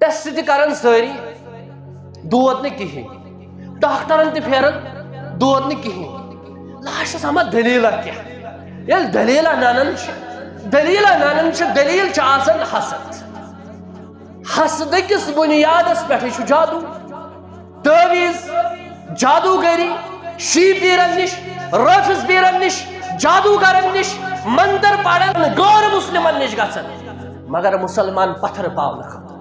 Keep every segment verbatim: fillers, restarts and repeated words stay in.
Test تہِ کران سٲری، دود نہٕ کِہیٖنۍ، ڈاکٹرن تہِ پھیران، دود نہٕ کِہیٖنۍ۔ لاسٹس اما دٔلیٖلہ کیٛاہ؟ ییٚلہِ دٔلیٖلہ ننان چھِ، دٔلیٖلہ ننان چھِ، دٔلیٖل چھِ آسان حسد۔ حسدٕ کِس بُنیادس پٮ۪ٹھٕے چھُ جادو، تعویٖذ، جادوگری، شی پیرن نِش، رٲفِض پیرن نِش، جادوگرن نِش، منتر پرن، غٲر مسلمن نِش گژھان، مگر مسلمان پتھر پاونہٕ خٲطرٕ،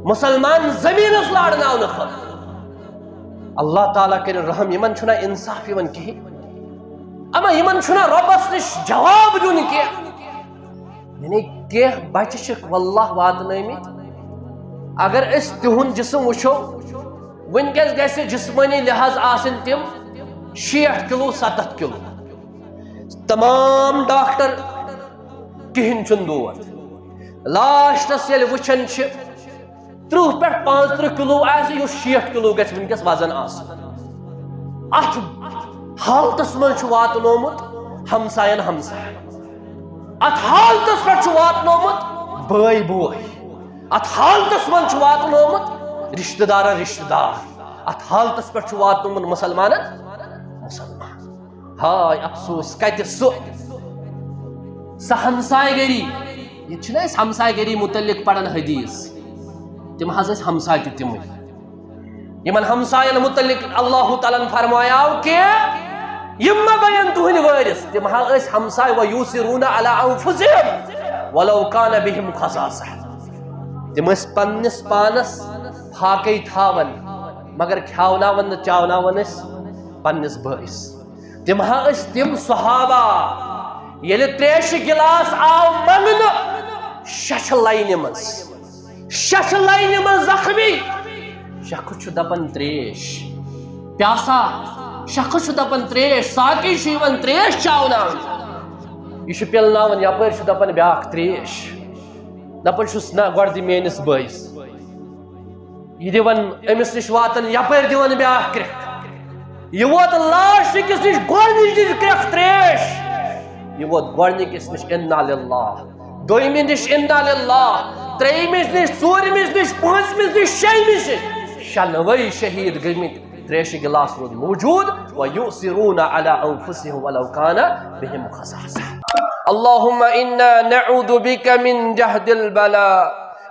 مسلمان زمینس لارناونہٕ خٲطرٕ۔ اللہ تعالیٰ کٔرِن رحم، یِمن چھُنہ انصاف یِوان کِہیٖنۍ۔ اما یِمن چھُنہ رۄبس نِش جواب دیُن کینٛہہ۔ یعنی کینٛہہ بچہِ چھِکھ واللہ واتنٲومٕتۍ، اگر أسۍ تِہُنٛد جسم وٕچھو، وٕنکیٚس گژھِ جسمٲنی لحاظ آسٕنۍ تِم شیٹھ کلو، ستتھ کلو۔ تمام ڈاکٹر، کِہیٖنۍ چھُنہٕ دود۔ لاسٹس ییٚلہِ وٕچھان چھِ، ترٕٛہ پٮ۪ٹھ پانٛژترٕٛہ کلو آسہِ، یُس شیٹھ کلو گژھِ وٕنکیٚس وزن آسُن۔ اتھ حالتس منٛز چھُ واتنومُت ہمساین ہمساین۔ اتھ حالتس پٮ۪ٹھ چھُ واتنومُت بٲے بوے۔ اتھ حالتس منٛز چھُ واتنومُت رشتہٕ دارن رشتہٕ دار۔ اتھ حالتس پٮ۪ٹھ چھُ واتنومُت مسلمانن مسلمان۔ ہاے افسوس، کتہِ سُہ، سۄ ہمسایہِ گری۔ ییٚتہِ چھِنہ أسۍ ہمسایہِ گری متعلق پران حدیث، تِم حظ ٲسۍ ہمسایہِ تہِ تِمٕے۔ یِمن ہمساین متعلق اللہ تعالیٰ ہن فرمایاو کہِ یِم مہ بنن تُہنٛدۍ وٲرث، تِم حظ ٲسۍ ہمسایہِ، وَیُؤثِرُونَ عَلَىٰ أَنفُسِهِمْ وَلَوْ كَانَ بِهِمْ خَصَاصَةٌ۔ تِم ٲسۍ پننِس پانس فاقے تھاوان، مگر کھیاوناوان نہٕ چاوناوان ٲسۍ پننِس بٲیِس۔ تِم ہا ٲسۍ تِم صحابہ، ییٚلہِ تریشہِ گلاس آو منگنہٕ، شیٚے چھِ لاینہِ منٛز، شیٚے چھِ لاینہِ منٛز زخمی۔ شخص چھُ دپان تریش پیاسا، شخص چھُ دپان تریش، ساقی چھُ یِوان تریش چاوناونہٕ، یہِ چھُ پِلناوان، یپٲرۍ چھُ دپان بیاکھ تریش، دپان چھُس، نہ، گۄڈٕ دِ میٲنِس بٲیِس۔ یہِ دِوان أمِس نِش واتان، یپٲرۍ دِوان بیاکھ کرٛٮ۪کھ۔ یہِ ووت لاسٹ أکِس نِش، گۄڈٕنِچ دِژ کرٛٮ۪کھ تریش۔ یہِ ووت گۄڈٕنِکِس نِش انا للہ، دوٚیمہِ نِش انا للہ، ترٛیٚیمِس نِش، ژوٗرمِس نِش، پٲنٛژمِس نِش، شیٚیمِس نِش۔ شٮ۪نوَے شہیٖد گٔمٕتۍ۔ تریشہِ گلاس روٗد موجود، وَیُؤْثِرُونَ عَلَىٰ أَنفُسِهِمْ وَلَوْ كَانَ بِهِمْ خَصَاصَةٌ۔ اللهم إنا نعوذ بك من جهد البلاء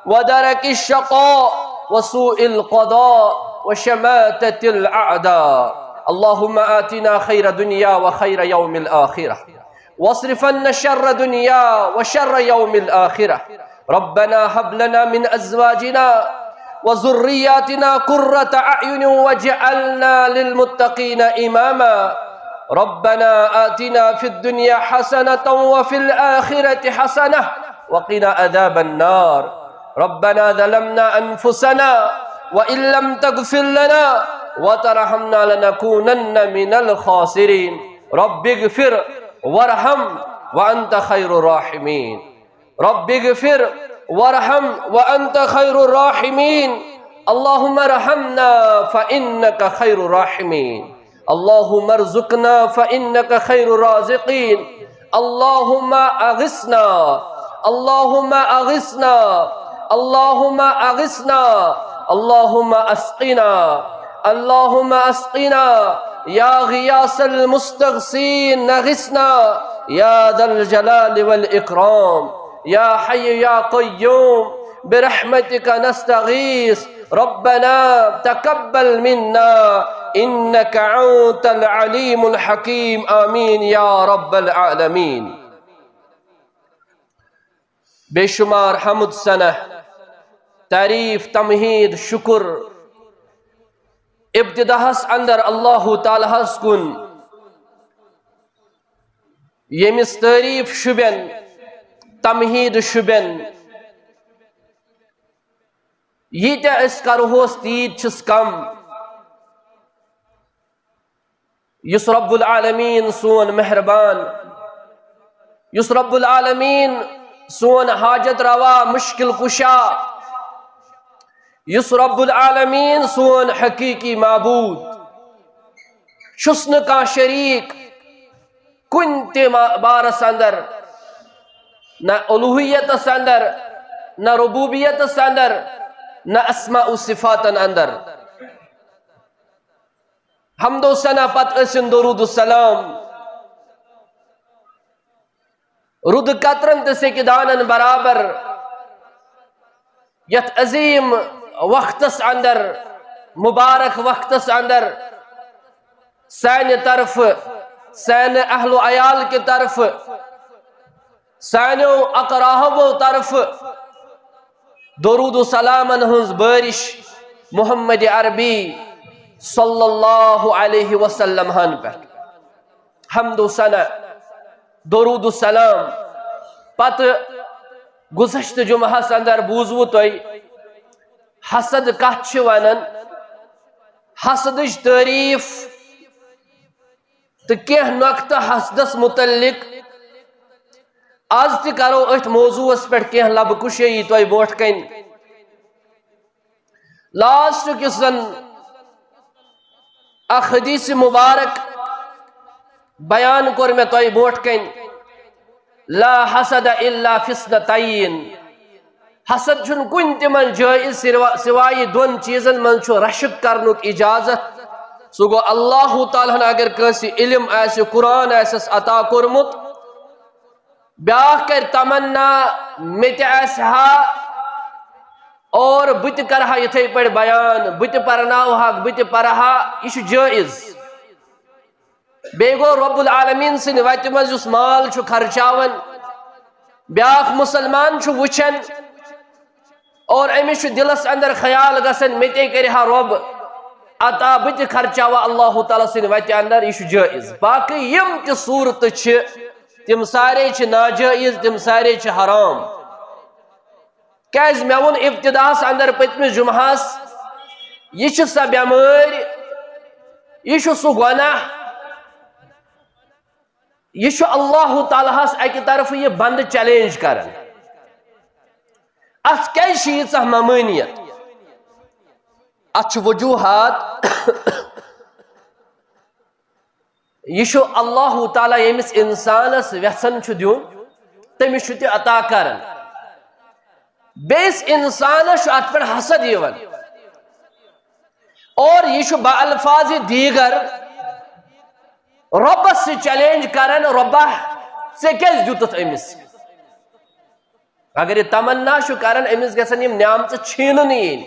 ودرك الشقاء وسوء القضاء وشماتة الأعداء۔ اللهم آتنا خير دنيا وخير يوم الآخرة واصرف عنا شر دنيا وشر يوم الآخرة۔ ربنا هب لنا من أزواجنا وذرياتنا قرة أعين واجعلنا للمتقين إماما۔ ربنا آتنا في الدنيا حسنة وفي الآخرة حسنة وقنا عذاب النار۔ ربنا ظلمنا أنفسنا وإن لم تغفر لنا وترحمنا لنكونن من الخاسرين۔ رب اغفر وارحم وأنت خير الراحمين۔ رب اغفر وارحم وأنت خير الراحمين۔ اللهم ارحمنا فإنك خير الراحمين۔ اللهم ارزقنا فإنك خير الرازقين۔ اللهم أغثنا، اللهم أغثنا، اللهم أغثنا، اللهم أسقنا، اللهم أسقنا يا غياث المستغيثين، أغثنا يا ذا الجلال والإكرام، يا حي يا قيوم، برحمتك نستغيث، ربنا تقبل منا إنك أنت العليم الحكيم۔ آمين يا رب العالمين۔ بے شمار حمد ثنا، تعریف، تمہید، شکر، ابتداہس اندر اللہ تعالیٰ ہس کُن، ییٚمِس تعریف شوٗبٮ۪ن، تمہید شوٗبٮ۪ن، ییٖتیٛاہ أسۍ کرہوس تیٖتۍ چھِس کم۔ یُس رب العالمین سون مہربان، یُس رب العالمین سون حاجت روا، مشکل کشا، یُس رب العالمین سون حقیقی معبود، چھُس نہٕ کانٛہہ شریٖک کُنہِ تہِ ما-، بارس اندر، نہ الوہیتس اندر، نہ ربوبیتس اندر، نہ اسماء و صفاتن اندر۔ حمد و ثنا پتہٕ ٲسِن درود و سلام۔ رُدٕ قطرن تہٕ سیٚکہِ دانن برابر یتھ عظیم وقتس اندر، مبارک وقتس اندر، سانہِ طرفہٕ، سانہِ اہل و عیال کہِ طرفہٕ، سانیو اقراہو طرفہٕ درود و سلامن ہٕنٛز بٲرِش محمد عربی صلی اللہ علیہ وسلم ہن پٮ۪ٹھ۔ حمد و ثنا، درود و سلام۔ پتہٕ گُذشتہٕ جمعہس اندر بوٗزوٕ تۄہہِ حسد کتھ چھِ ونان، حسدٕچ تعریف تہٕ کینٛہہ نۄقطہٕ حسدس متعلق۔ از تہِ کرو أتھۍ موضوعس پٮ۪ٹھ کینٛہہ لبہٕ کُشٲیی تۄہہِ برونٛٹھ کنہِ۔ لاسٹُک یُس زن اکھ حدیث مبارک بیان کوٚر مےٚ تۄہہِ برونٛٹھ کنہِ، لا حسد الا فی اثنتین، حسد چھُنہٕ کُنہِ تہِ منٛز جٲیز سوا-، سوایہِ دۄن چیٖزن منٛز چھُ رشک کرنُک اجازت۔ سُہ گوٚو اللہ تعالیٰ ہن اگر کٲنٛسہِ علم آسہِ، قرآن آسٮ۪س عطا کوٚرمُت، بیٛاکھ کرِ تمنا مےٚ تہِ آسہِ ہا اور بہٕ تہِ کرٕ ہا یِتھے پٲٹھۍ بیان، بہٕ تہِ پرناوہاکھ، بہٕ تہِ پرٕ ہا، یہِ چھُ جٲیز۔ بیٚیہِ گوٚو رب العالمین سٕنٛدِ وتہِ منٛز یُس مال چھُ خرچاوان، بیٛاکھ مُسلمان چھُ وٕچھان اور أمِس چھُ دِلس اندر خیال گژھان، مےٚ تے کرِ ہا رۄب عطا، بہٕ تہِ خرچاوٕ اللہ تعالیٰ سٕنٛدِ وتہِ اندر، یہِ چھُ جٲیز۔ باقٕے یِم تہِ صوٗرتہٕ چھِ، تِم سارے چھِ ناجٲیز، تِم سارے چھِ حرام۔ کیازِ مےٚ ووٚن ابتداہس اندر پٔتمِس جمعہس، یہِ چھِ سۄ بٮ۪مٲرۍ، یہِ چھُ سُہ گۄناہ، یہِ چھُ اللہ تعالیٰ ہس اکہِ طرفہٕ یہِ بندٕ چیلنج کران۔ اتھ کیازِ چھِ ییٖژاہ ممٲنیت؟ اتھ چھِ وجوہات۔ یہِ چھُ اللہ تعالیٰ ییٚمِس انسانس یژھان چھُ دیُن، تٔمِس چھُ تہِ عطا کران۔ بیٚیِس انسانس چھُ اتھ پٮ۪ٹھ حسد یِوان۔ اور یہِ چھُ بالفاظ دیگر رۄبس سۭتۍ چیلنج کران، رۄبا، ژےٚ کیازِ دیُتُتھ أمِس؟ اگر یہِ تمنا چھُ کران، أمِس گژھن یِم نعمژٕ چھینہٕ نہٕ یِنۍ،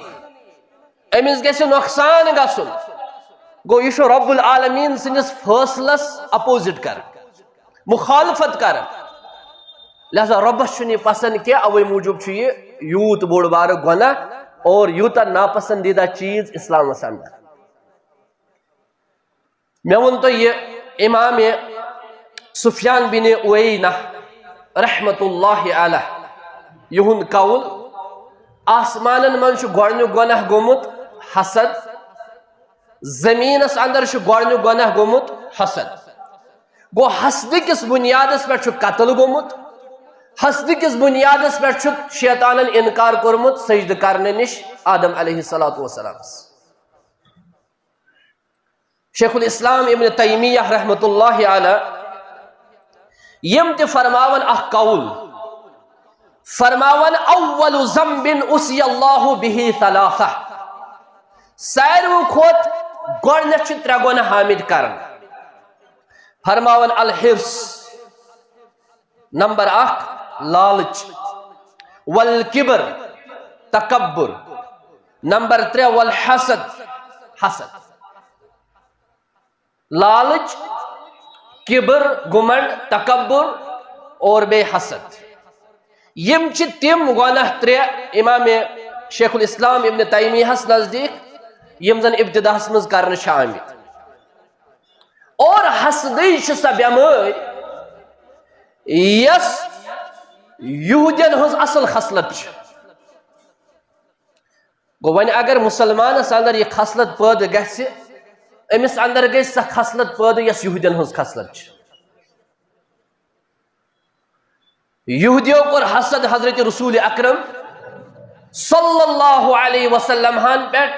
أمِس گژھِ نۄقصان گژھُن۔ گوٚو، یہِ چھُ رب العالمین سٕنٛدِس فٲصلس اپوزٹ کران، مخالفت کران۔ لہذا رۄبس چھُنہٕ یہِ پسند کینٛہہ، اوے موٗجوٗب چھُ یہِ یوٗت بوٚڑ بارٕ گۄناہ اور یوٗتاہ ناپسندیدہ چیٖز اسلامس اندر۔ مےٚ ووٚن تۄہہِ یہِ امام سفیان بن عیینہ رحمت اللہ علیہ، یِہُنٛد قول، آسمانن منٛز چھُ گۄڈٕنیُک گۄناہ گوٚمُت حسد، زٔمیٖنس اندر چھُ گۄڈٕنیُک گۄناہ گوٚمُت حسد۔ گوٚو، حسدٕ کِس بُنیادس پٮ۪ٹھ چھُ قتل گوٚمُت، حسدٕ کِس بُنیادس پٮ۪ٹھ چھُ شیطانن انکار کوٚرمُت سجدٕ کرنہٕ نِش آدم علیہ الصلوۃ والسلامس۔ شیخ الاسلام ابن تیمیہ رحمت اللہ علیہ، یِم تہِ فرماون اکھ قول، فرماون، اول ذنب عصی اللہ بہ ثلاثہ، ساروی کھۄتہٕ گۄڈٕنیتھ چھِ ترٛےٚ گۄناہ آمٕتۍ کرنہٕ۔ فرماون الحرص، نمبر اکھ لالچ، والکبر، تکبر، نمبر ترٛےٚ والحسد، حسد۔ لالچ، کبر، گمنڈ، تکبر اور بیٚیہِ حسد۔ یِم چھِ تِم گۄناہ ترٛےٚ امام شیخ الاسلام ابن تیمیہس نزدیٖک یِم زن ابتداہس منٛز کرنہٕ چھِ آمٕتۍ۔ اور حسدٕے چھِ سۄ بٮ۪مٲرۍ یۄس یہودین ہٕنٛز اصل خصلت چھِ۔ گوٚو، وۄنۍ اگر مسلمانس اندر یہِ خصلت پٲدٕ گژھِ، أمِس اندر گژھِ سۄ خصلت پٲدٕ یۄس یہودین ہٕنٛز خصلت چھِ۔ یہودیو کوٚر حسد حضرت رسول اکرم صلی اللہ علیہ وسلم ہن پٮ۪ٹھ،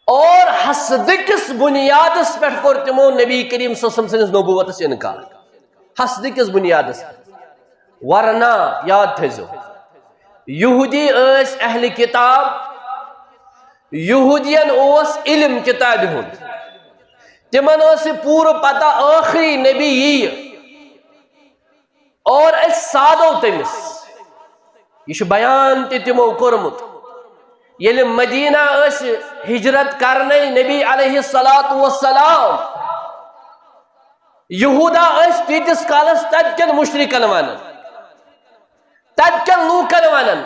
اور حسدٕ کِس بُنیادس پٮ۪ٹھ کوٚر تِمو نبی کریم صلی اللہ علیہ وسلم سٕنٛدِس نبوتس انکار۔ حسدٕ کِس بُنیادس پٮ۪ٹھ۔ ورنہ یاد تھٲیزیو، یہودی ٲسۍ اہل کتاب، یہودین اوس علم کتابہِ ہُنٛد، تِمن ٲس یہِ پوٗرٕ پتہ ٲخری نبی ییہِ۔ اور أسۍ سادو تٔمِس۔ یہِ چھُ بیان تہِ تِمو کوٚرمُت۔ ییٚلہِ مدینہ ٲسۍ ہجرت کرنے نبی علیہ الصلوۃ والسلام، یہودا ٲسۍ تیٖتِس کالس تتہِ کٮ۪ن مشرکن ونان، تتہِ کٮ۪ن لوٗکن ونان،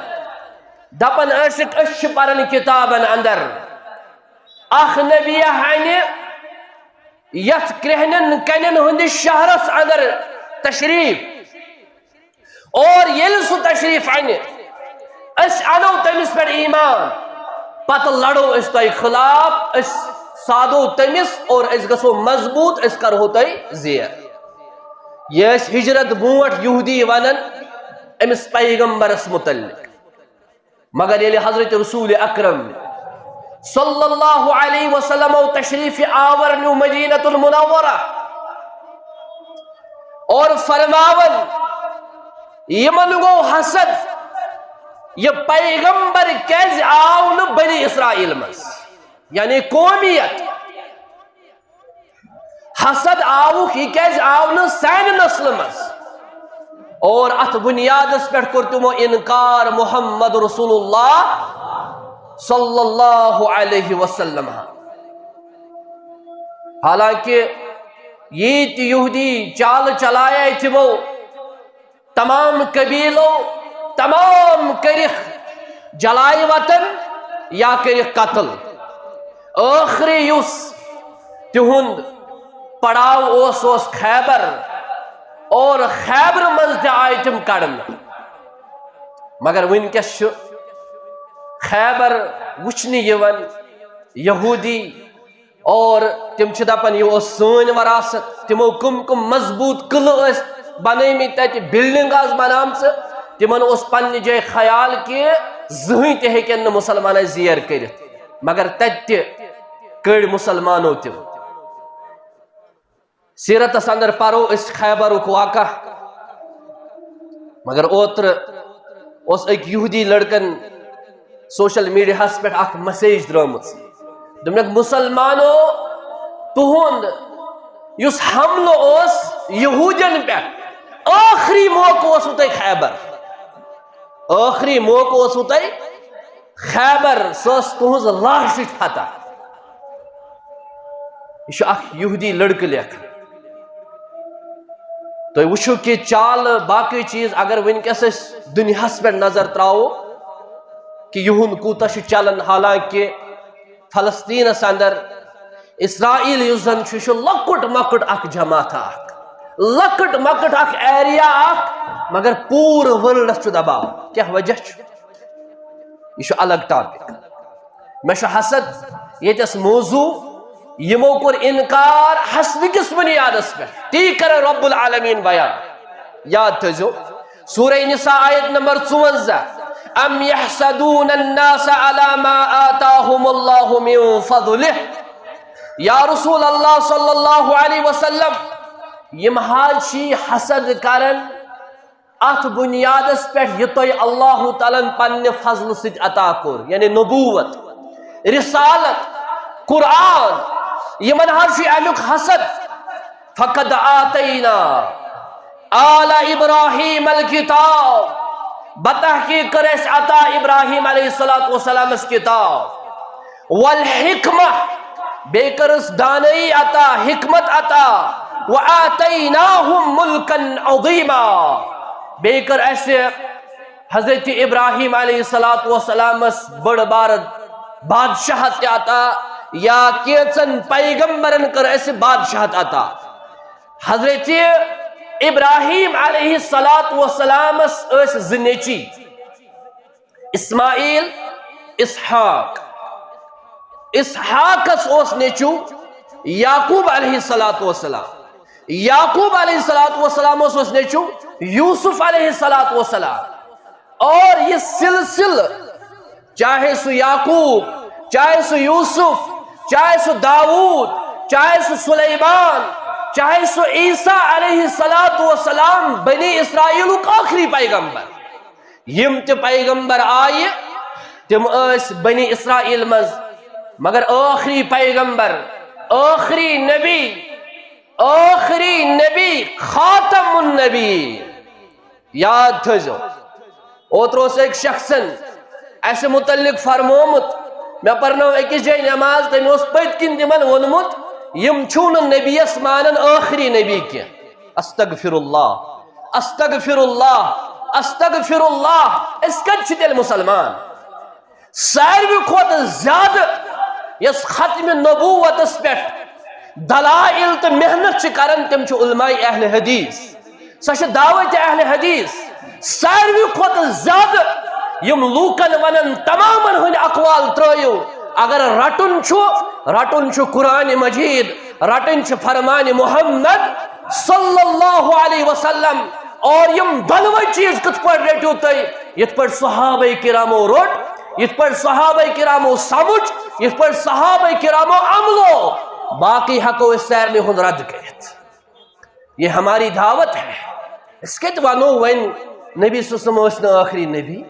دپان ٲسِکھ، أسۍ چھِ پران کتابن اندر، اکھ نبی ہنہِ یتھ کرٛہنٮ۪ن کنٮ۪ن ہٕنٛدِس شہرس اندر تشریف، اور ییٚلہِ سُہ تشریف انہِ، أسۍ انو تٔمِس پٮ۪ٹھ ایمان، پتہٕ لڑو أسۍ تۄہہِ خلاف، أسۍ سادو تٔمِس اور أسۍ گژھو مضبوٗط، أسۍ کرہو تۄہہِ زیر۔ یہِ ٲسۍ ہجرت برونٹھ یہودی ونان أمِس پیغمبرس متعلق۔ مگر ییٚلہِ حضرت رسول اکرم صلی اللہ علیہ وسلم تشریف آور نیو مدینہ المنورہ اور فرماون، یمن گوٚو حسد، یہ پیغمبر کیازِ آو نہٕ بنی اسرائیل منٛز، یعنی قومیت۔ حسد آوُکھ، یہِ کیازِ آو نہٕ سانہِ نسلہِ منٛز؟ اور اتھ بنیادس پٮ۪ٹھ کوٚر تِمو انکار محمد رسول اللہ صلی اللہ علیہ وسلم۔ حالانکہ ییٖتۍ یہودی چالہٕ چلایے تِمو، تمام قبیلو، تمام کٔرِکھ جلایہِ وطن یا کٔرِکھ قتل۔ ٲخری یُس تِہُنٛد پڑاو اوس، اوس خیبر، اور خیبر منٛز تہِ آیہِ تِم کڑنہٕ۔ مگر وٕنکیٚس چھُ خیبر وٕچھنہٕ یِوان یہودی، اور تِم چھِ دپان، یہِ اوس سٲنۍ وراثت۔ تِمو کٕم کٕم مضبوٗط قلعہٕ ٲسۍ بنٲومٕتۍ تتہِ، building آسہٕ بنامژٕ، تِمن اوس پننہِ جایہِ خیال کہِ زٕہٕنۍ تہِ ہیٚکن نہٕ مسلمان اسہِ زیر کٔرِتھ۔ مگر تتہِ تہِ کٔڑۍ مسلمانو تِم۔ سیرتس اندر پرو أسۍ خیبرُک واقعہ۔ مگر اوترٕ اوس أکۍ یہودی لڑکن social media ہس پٮ۪ٹھ اکھ message درٲمٕژ۔ دوٚپنکھ، مسلمانو، تُہُنٛد یُس حملہٕ اوس یہودین پٮ۪ٹھ، ٲخری موقعہٕ اوسوٕ تۄہہِ خیبر، ٲخری موقعہٕ اوسوٕ تۄہہِ خیبر، سۄ ٲس تُہنٛز لاسٹٕچ فتح۔ یہِ چھُ اکھ یہودی لڑکہٕ لیکھان۔ تُہۍ وٕچھِو کہِ چالہٕ، باقٕے چیٖز، اگر وٕنکیٚس أسۍ دُنیاہس پٮ۪ٹھ نظر تراوو کہِ یِہُنٛد کوٗتاہ چھُ چلان، حالانکہِ فلسطینس اندر اسرائیل یُس زن چھُ، یہِ چھُ لۄکُٹ مۄکُٹ اکھ جماعت اکھ، لۄکُٹ مۄکُٹ اکھ area اکھ، مگر پوٗرٕ worldس چھُ دباو۔ کیٛاہ وجہ چھُ؟ یہِ چھُ الگ topic۔ مےٚ چھُ حسد ییٚتٮ۪س موضوع، یِمو کوٚر انکار حسدٕ کِس بنیادس پٮ۪ٹھ۔ تی کرن رب العالمین بیان۔ یاد تھٲیزیو، سورہ نساء آیت نمبر ژُوَنزاہ، "ام یحسدون الناس علی ما آتاہم اللہ من فضلہ۔" یا رسول اللہ صلی اللہ علیہ وسلم، یِم حظ چھِ حسد کران اتھ بنیادس پٮ۪ٹھ یہِ تۄہہِ اللہ تعالیٰ ہن پننہِ فضلہٕ سۭتۍ عطا کوٚر، یعنی نبوت، رسالت، قرآن، یِمن حظ چھُ امیُک حسد۔ فقد آتینا آل ابراہیم الکتاب، بتحقیق کٔر اَسہِ عطا ابراہیم علیہ الصلوۃ والسلامس کتاب، والحکمہ، بیٚیہِ کٔرٕس دانٲیی عطا، حکمت عطا، وآتیناہم ملکا عظیما، بیٚیہِ کٔر اَسہِ حضرت ابراہیم علیہ الصلوۃ والسلامس بٔڑ بار بادشاہت تہِ عطا، یا کینٛژن پیغمبرن کٔر اَسہِ بادشاہت عطا۔ حضرت ابراہیم علیہ الصلوۃ والسلامس ٲسۍ زٕ نیٚچی، اسماعیل، اسحاق۔ اسحاقس اوس نیٚچو یعقوب علیہ الصلوۃ والسلام۔ یعقوب علیہ الصلوۃ والسلام اوس، اوس نیٚچو یوسف علیہ الصلوۃ والسلام۔ اور یہِ سلسلہٕ، چاہے سُہ یعقوب، چاہے سُہ یوسف، چاہے سُہ داوود، چاہے سُہ سلیمان، چاہے سُہ عیسیٰ علیہ الصلوۃ والسلام، بنی اسرائیلُک ٲخری پیغمبر۔ یِم تہِ پیغمبر آیہِ، تِم ٲسۍ بنی اسرائیل منٛز، مگر ٲخری پیغمبر، ٲخری نبی، ٲخری نبی، خاتم النبی۔ یاد تھٲیزیو، اوترٕ اوس أکۍ شخصن اسہِ متعلق فرمومُت، مےٚ پرنٲو أکِس جایہِ نماز، تٔمۍ اوس پٔتۍ کِنۍ تِمن ووٚنمُت، یِم چھِو نہٕ نبیَس مانان، ٲخری نبی کینٛہہ۔ استغفر اللہ، استغفر اللہ، استغفر اللہ۔ أسۍ کتہِ چھِ تیٚلہِ مُسلمان؟ ساروی کھۄتہٕ زیادٕ یۄس ختم نبوتس پٮ۪ٹھ دلائل تہٕ محنت چھِ کران، تِم چھِ علماء اہل حدیث، سۄ چھِ دعوت اہل حدیث۔ ساروی کھۄتہٕ زیادٕ یِم لوٗکن ونان، تمامن ہٕنٛدۍ اقوال ترٲیِو، اگر رٹُن چھُ، رٹُن چھُ قرآن مجید، رٹٕنۍ چھِ فرمان محمد صلی اللہ علیہ وسلم۔ اور یِم دۄنوَے چیٖز کِتھ پٲٹھۍ رٔٹِو تُہۍ؟ یِتھ پٲٹھۍ صحابہ کرامو روٚٹ، یِتھ پٲٹھۍ صحابہ کرامو سمجھ، یِتھ پٲٹھۍ صحابہ کرامو عملو، باقٕے ہٮ۪کو أسۍ سارنٕے ہُنٛد رد کٔرِتھ۔ یہ ہماری دعوت ہے۔ أسۍ کتہِ ونو وۄنۍ نبی صلی اللہ علیہ وسلم ٲسۍ نہٕ ٲخری نبی؟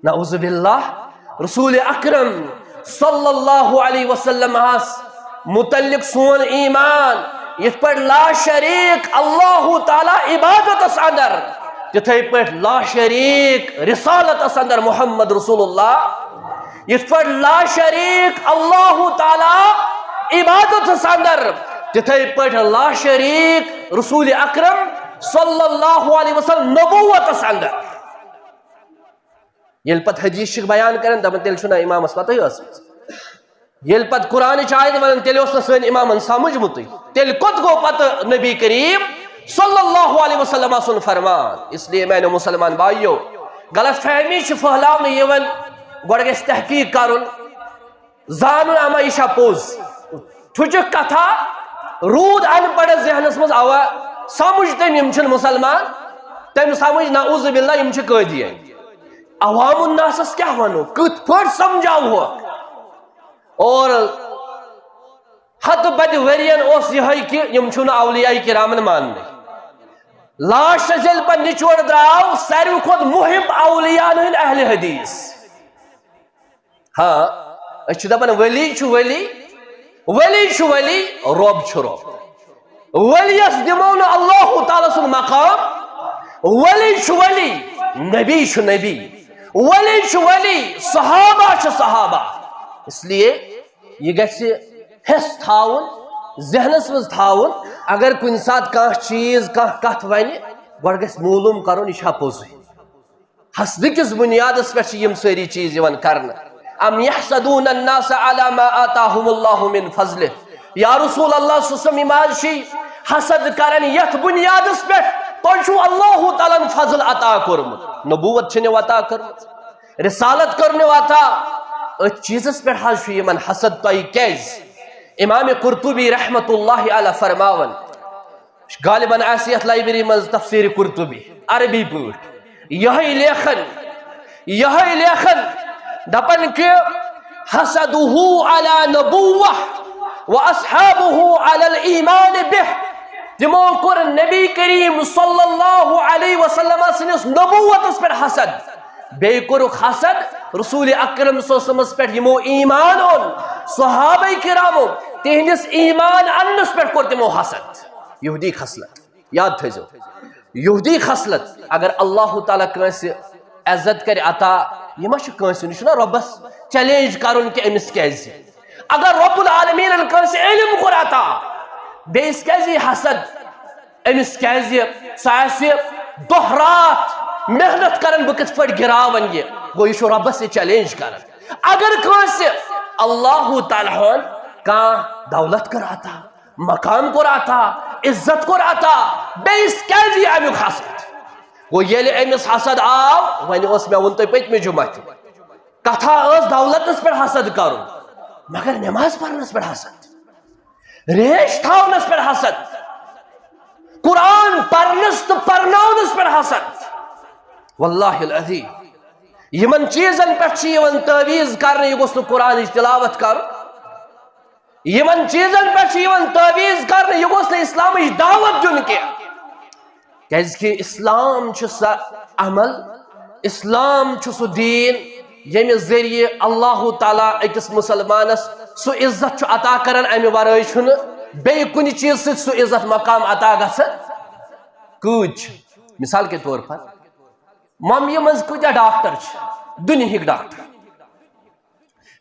نعوذ باللہ۔ رسول اکرم صلی اللہ علیہ وسلم ہس متعلق سون ایمان، یِتھ پٲٹھۍ لا شریک اللہ تعالیٰ عبادتس اندر، تِتھے پٲٹھۍ لا شریک رسالتس اندر محمد رسول اللہ، یِتھ پٲٹھۍ لا شریک اللہ تعالیٰ عبادتس اندر، تِتھے پٲٹھۍ لا شریک رسول اکرم صلی اللہ علیہ وسلم نبوتس اندر۔ ییٚلہِ پتہٕ حدیث چھِ بیان کران، دپان، تیٚلہِ چھُنہ امامس پتہٕے ٲسمٕژ۔ ییٚلہِ پتہٕ قرآنٕچ آیت ونان، تیٚلہِ اوس نہٕ سٲنۍ امامن سمجھمُتٕے۔ تیٚلہِ کوٚت گوٚو پتہٕ نبی کریم صلی اللہ علیہ وسلم سُنٛد فرمان؟ اس لیے میانیو مسلمان بھائیو، غلط فہمی چھِ پھٔہلاونہٕ یِوان۔ گۄڈٕ گژھِ تحقیق کرُن، زانُن اما یہِ چھا پوٚز۔ ٹھُچک کتھا روٗد ان پڑھس ذہنس منٛز، اوا سمجھ تٔمۍ یِم چھِنہٕ مسلمان، تٔمۍ سمجھ نعوذ باللہ یِم چھِ قٲدیٲنۍ۔ عوام الناسس کیٛاہ ونو، کِتھ پٲٹھۍ سمجھاوہوکھ؟ اور ہتہٕ بدِ ؤرین اوس یِہوٚے کہِ یِم چھِنہٕ اولیاء کرامن ماننٕے۔ لاسٹس ییٚلہِ پتہٕ نچوڑ درٛاو، ساروی کھۄتہٕ مُحب اولیاءن ہٕنٛدۍ اہل حدیث۔ ہاں، أسۍ چھِ دپان ولی چھُ ولی، ولی چھُ ولی، رۄب چھُ رۄب۔ ولیس دِمو نہٕ اللہ تعالیٰ سُنٛد مقام۔ ولی چھُ ولی، نبی چھُ نبی۔ ولی چھُ ولی، صحابہ چھِ صحابہ۔ اس لیے یہِ گژھِ حس تھاوُن، ذہنس منٛز تھاوُن، اگر کُنہِ ساتہٕ کانٛہہ چیٖز، کانٛہہ کتھ ونہِ، گۄڈٕ گژھِ معلوم کرُن، یہِ چھا پوٚزُے۔ حسدٕ کِس بُنیادس پٮ۪ٹھ چھِ یِم سٲری چیٖز یِوان کرنہٕ۔ ام یحسدون الناس علی ما آتاہم اللہ من فضلہ۔ یا رسول اللہ صلی اللہ علیہ وسلم، یِم حظ چھِ حسد کران یتھ بُنیادس پٮ۪ٹھ تۄہہِ چھُو اللہ تعالیٰ ہن فضل عطا کوٚرمُت، نبوت چھِ نہٕ عطا کٔرمٕژ، رسالت کٔر نہٕ عطا، أتھۍ چیٖزس پٮ۪ٹھ حظ چھُ یِمن حسد۔ تۄہہِ کیازِ؟ امام قرطبی رحمت اللہ علیہ فرماوان، غالباً آسہِ یتھ لائبریری منٛز تفسیر قرطبی عربی پٲٹھۍ۔ یہے لیکھن، یہے لیکھن دپان کہ حسدہ علی نبوہ و اصحابہ علی الایمان بہ۔ تِمو کوٚر نبی کریم صلی اللہ علیہ وسلم سٕنٛدِس نبوتس پٮ۪ٹھ حسد، بیٚیہِ کوٚرُکھ حسد رسول اکرم صلی اللہ علیہ وسلمس پٮ۪ٹھ یِمو ایمان اوٚن، صحابہ کرامو، تِہنٛدِس ایمان اننس پٮ۪ٹھ کوٚر تِمو حسد۔ یہودی خصلت۔ یاد تھٲیزیو، یہودی خصلت۔ اگر اللہ تعالیٰ کٲنٛسہِ عزت کرِ عطا، یہِ ما چھُ کٲنٛسہِ ہُنٛد، یہِ چھُنہ رۄبس چیلنج کرُن کہِ أمِس کیازِ؟ اگر رب العالمینن کٲنٛسہِ علم کوٚر عطا، بیٚیِس کیازِ یی حسد؟ أمِس کیازِ؟ سُہ آسہِ دۄہ راتھ محنت کران، بہٕ کِتھ پٲٹھۍ گراون یہِ؟ گوٚو، یہِ چھُ رۄبس یہِ چیلنج کران۔ اگر کٲنٛسہِ اللہ تعالیٰ ہن کانٛہہ دولت کٔر عطا، مقام کوٚر عطا، عزت کوٚر عطا، بیٚیِس کیازِ یی امیُک حسد؟ گوٚو، ییٚلہِ أمِس حسد آو، وۄنۍ اوس، مےٚ ووٚن تۄہہِ پٔتمہِ جمعہ تہِ، کتھا ٲس دولتس پٮ۪ٹھ حسد کرُن، مگر نماز پرنس پٮ۪ٹھ حسد، ریش تھاونس پٮ۪ٹھ حسد، قرآن پرنس تہٕ پرناونس پٮ۪ٹھ حسد۔ واللہ العظیم، یِمن چیٖزن پٮ۪ٹھ چھِ یِوان تعویٖذ کرنہٕ، یہِ گوٚژھ نہٕ قرآنٕچ تلاوت کرُن۔ یِمن چیٖزن پٮ۪ٹھ چھِ یِوان تعویٖذ کرنہٕ، یہِ گوٚژھ نہٕ اسلامٕچ دعوت دیُن کینٛہہ۔ کیازِ کہِ اسلام چھُ سُہ عمل اسلام چھُ سُہ دیٖن، ییٚمہِ ذٔریعہٕ اللہ تعالیٰ أکِس مُسلمانس سُہ عزت چھُ عطا کران، امہِ ورٲے چھُنہٕ بیٚیہِ کُنہِ چیٖزٕ سۭتۍ سُہ عزت مقام عطا گژھان۔ کۭتۍ چھِ؟ مثال کے طور پر، ممبیہِ منٛز کۭتیاہ ڈاکٹر چھِ؟ دُنیہٕکۍ ڈاکٹر۔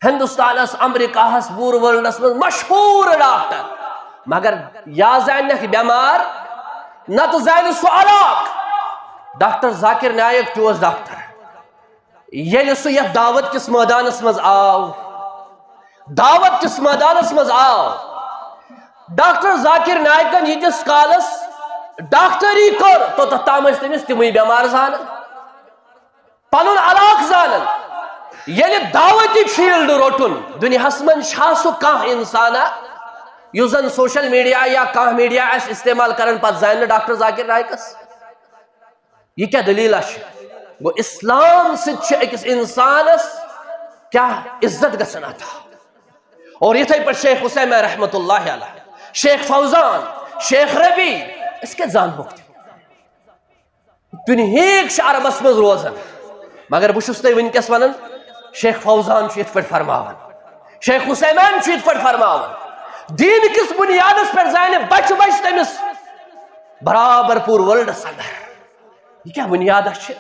ہندوستانس، امریکاہس، پوٗرٕ ورلڈس منٛز مشہوٗر ڈاکٹر، مگر یا زانکھ بٮ۪مار، نتہٕ زانہِ سُہ علاقہٕ۔ ڈاکٹر ذاکر نایک تہِ اوس ڈاکٹر۔ ییٚلہِ سُہ یتھ دعوت کِس مٲدانس منٛز آو، دعوت کِس مٲدانس منٛز آو، ڈاکٹر ذاکر نایکن ییٖتِس کالس ڈاکٹری کٔر، توٚتتھ تام ٲسۍ تٔمِس تِمٕے بٮ۪مار زانان، پنُن علاقہٕ زانان۔ ییٚلہِ دعوتی فیلڈ روٚٹُن، دُنیاہس منٛز چھا سُہ کانٛہہ انسانا یُس زن سوشل میڈیا یا کانٛہہ میڈیا آسہِ استعمال کران، پتہٕ زانہِ نہٕ ڈاکٹر ذاکر نایکس؟ یہِ کیٛاہ دٔلیٖلہ چھِ؟ گوٚو، اسلام سۭتۍ چھِ أکِس انسانس کیٛاہ عزت گژھان عطا۔ اور یِتھے پٲٹھۍ شیخ عثیمین رحمتہ اللہ علیہ، شیخ فوزان، شیخ ربیع، أسۍ کیٛاہ زانہوکھ تِم؟ دُنیہٕکۍ چھِ عربس منٛز روزان، مگر بہٕ چھُس تۄہہِ وٕنکیٚس ونان، شیخ فوزان چھُ یِتھ پٲٹھۍ فرماوان، شیخ عثیمین چھُ یِتھ پٲٹھۍ فرماوان۔ دیٖن کِس بُنیادس پٮ۪ٹھ زانہِ بچہِ بچہِ تٔمِس برابر پوٗرٕ ورلڈس اندر۔ یہِ کیٛاہ بُنیادہ چھِ؟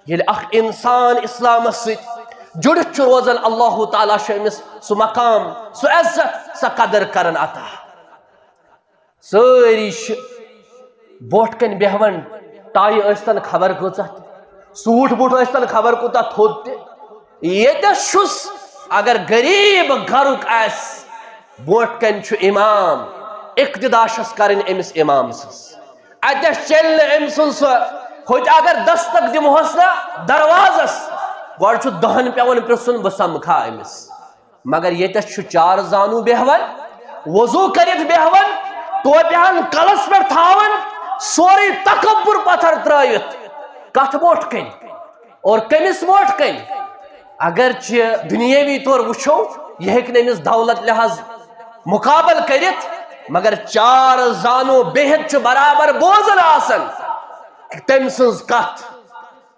ییٚلہِ اکھ انسان اسلامس سۭتۍ جُڑِتھ چھُ روزان، اللہ تعالیٰ چھُ أمِس سُہ مقام، سُہ عزت، سۄ قدر کران عطا۔ سٲری چھِ برونٛٹھ کنہِ بیہوان، ٹاے ٲسۍتن خبر کۭژاہ تہِ، سوٗٹ بوٗٹ ٲسۍتن خبر کوٗتاہ تھوٚد تہِ۔ ییٚتٮ۪س چھُس، اگر غریب گرُک آسہِ، برونٛٹھ کنہِ چھُ امام، اقتدا چھس کرٕنۍ أمِس امام سٕنٛز۔ اتٮ۪س چلہِ نہٕ أمۍ سُنٛد سُہ، ہوٚتہِ اگر دستک دِمہوس نا دروازس، گۄڈٕ چھُ دہن پٮ۪وان پرژھُن، بہٕ سمکھا أمِس؟ مگر ییٚتٮ۪س چھُ چار زانو بیہوان، وضو کٔرِتھ بیہوان، ٹوپہِ ہن کلس پٮ۪ٹھ تھاوان، سورُے تکبر پتھر ترٲوِتھ، کتھ برونٛٹھ کنہِ اور کٔمِس برونٛٹھ کنہِ؟ اگرچہِ دُنیٲوی طور وٕچھو، یہِ ہیٚکہِ نہٕ أمِس دولت لحاظ مقابل کٔرِتھ، مگر چار زانو بِہِتھ چھُ برابر بوزان آسان تٔمۍ سٕنٛز کتھ۔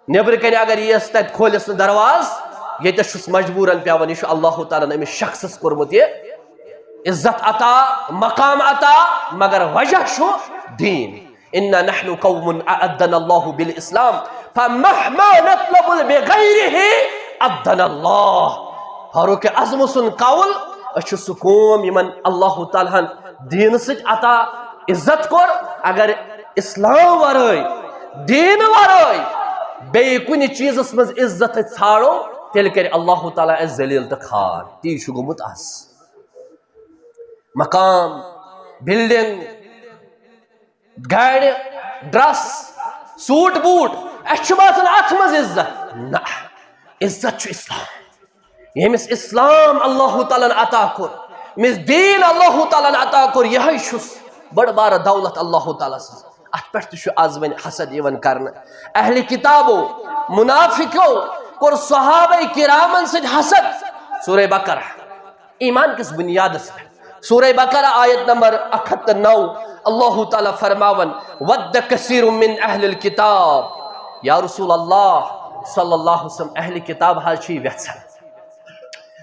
نیٚبرٕ کنہِ اگر یِیَس، تتہِ کھولٮ۪س نہٕ دروازٕ، ییٚتٮ۪س چھُس مجبوٗرن پٮ۪وان۔ یہِ چھُ اللہ تعالیٰ ہن أمِس شخصس کوٚرمُت یہِ عزت عطا، مقام عطا، مگر وجہ چھُ دیٖن۔ انا نحن قوم اعزنا اللہ بالاسلام فمهما نطلب بغیرہ اعزنا اللہ۔ فاروق اعظم سُنٛد قول، أسۍ چھِ سُہ قوم یِمن اللہ تعالیٰ ہن دیٖنہٕ سۭتۍ عطا عزت کوٚر۔ اگر اسلام ورٲے، دیٖنہٕ ورٲے بیٚیہِ کُنہِ چیٖزس منٛز عزت أسۍ ژھانڈو، تیٚلہِ کرِ اللہ تعالیٰ اَسہِ ذلیل تہٕ خوار۔ تی چھُ گوٚمُت از۔ مقام، بلڈنگ، گاڑِ، ڈریس، سوٹ بوٹ، اَسہِ چھُ باسان اَتھ منٛز عزت۔ نہ، عزت چھُ اسلام۔ ییٚمِس اسلام اللہ تعالیٰ ہن عطا کوٚر، ییٚمِس دیٖن اللہ تعالیٰ ہن عطا کوٚر، یِہوٚے چھُس بٔڑ بارٕ دولت اللہ تعالیٰ سٕنٛز۔ اَتھ پٮ۪ٹھ تہِ چھُ از وۄنۍ حسد یِوان کرنہٕ۔ اہلِ کتابو، منافقو کوٚر صحابہ کرامن سۭتۍ حسد۔ سورہ بقرہ۔ ایمان کِس بُنیادس پٮ۪ٹھ۔ سورہ بقرہ آیت نمبر اکھ ہتھ تہٕ نو، اللہ تعالیٰ فرماوان، "ود کثیر من اہل الکتاب"، یا رسول اللہ صلی اللہ علیہ وسلم، اہل کتاب حظ چھِ یژھان،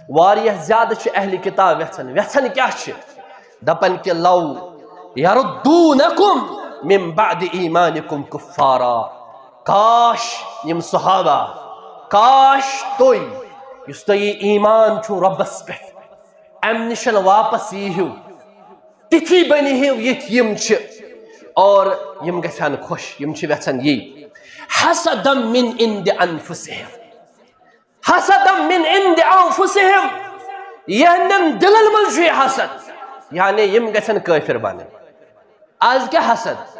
واریاہ زیادٕ چھِ اہل کتاب یژھان۔ یژھان کیٛاہ چھِ؟ دپان کہِ، "لو یردونکم من بعد ایمانکم کفارا"، کاش یِم صحابہ، کاش تُہۍ، یُس تۄہہِ یہِ ایمان چھُو رۄبس پٮ۪ٹھ، امہِ نِش واپس ییٖہِو، تِتھی بٔنِہِو یِتھۍ یِم چھِ، اور یِم گژھن خۄش، یِم چھِ یژھان یی۔ حسدا من عند انفسہم، حسدا من عند انفسہم، یِہنٛدٮ۪ن دِلن منٛز چھُ یہِ حسد، یعنی یِم گژھن کٲفر بنٕنۍ۔ از کیٛاہ حسد؟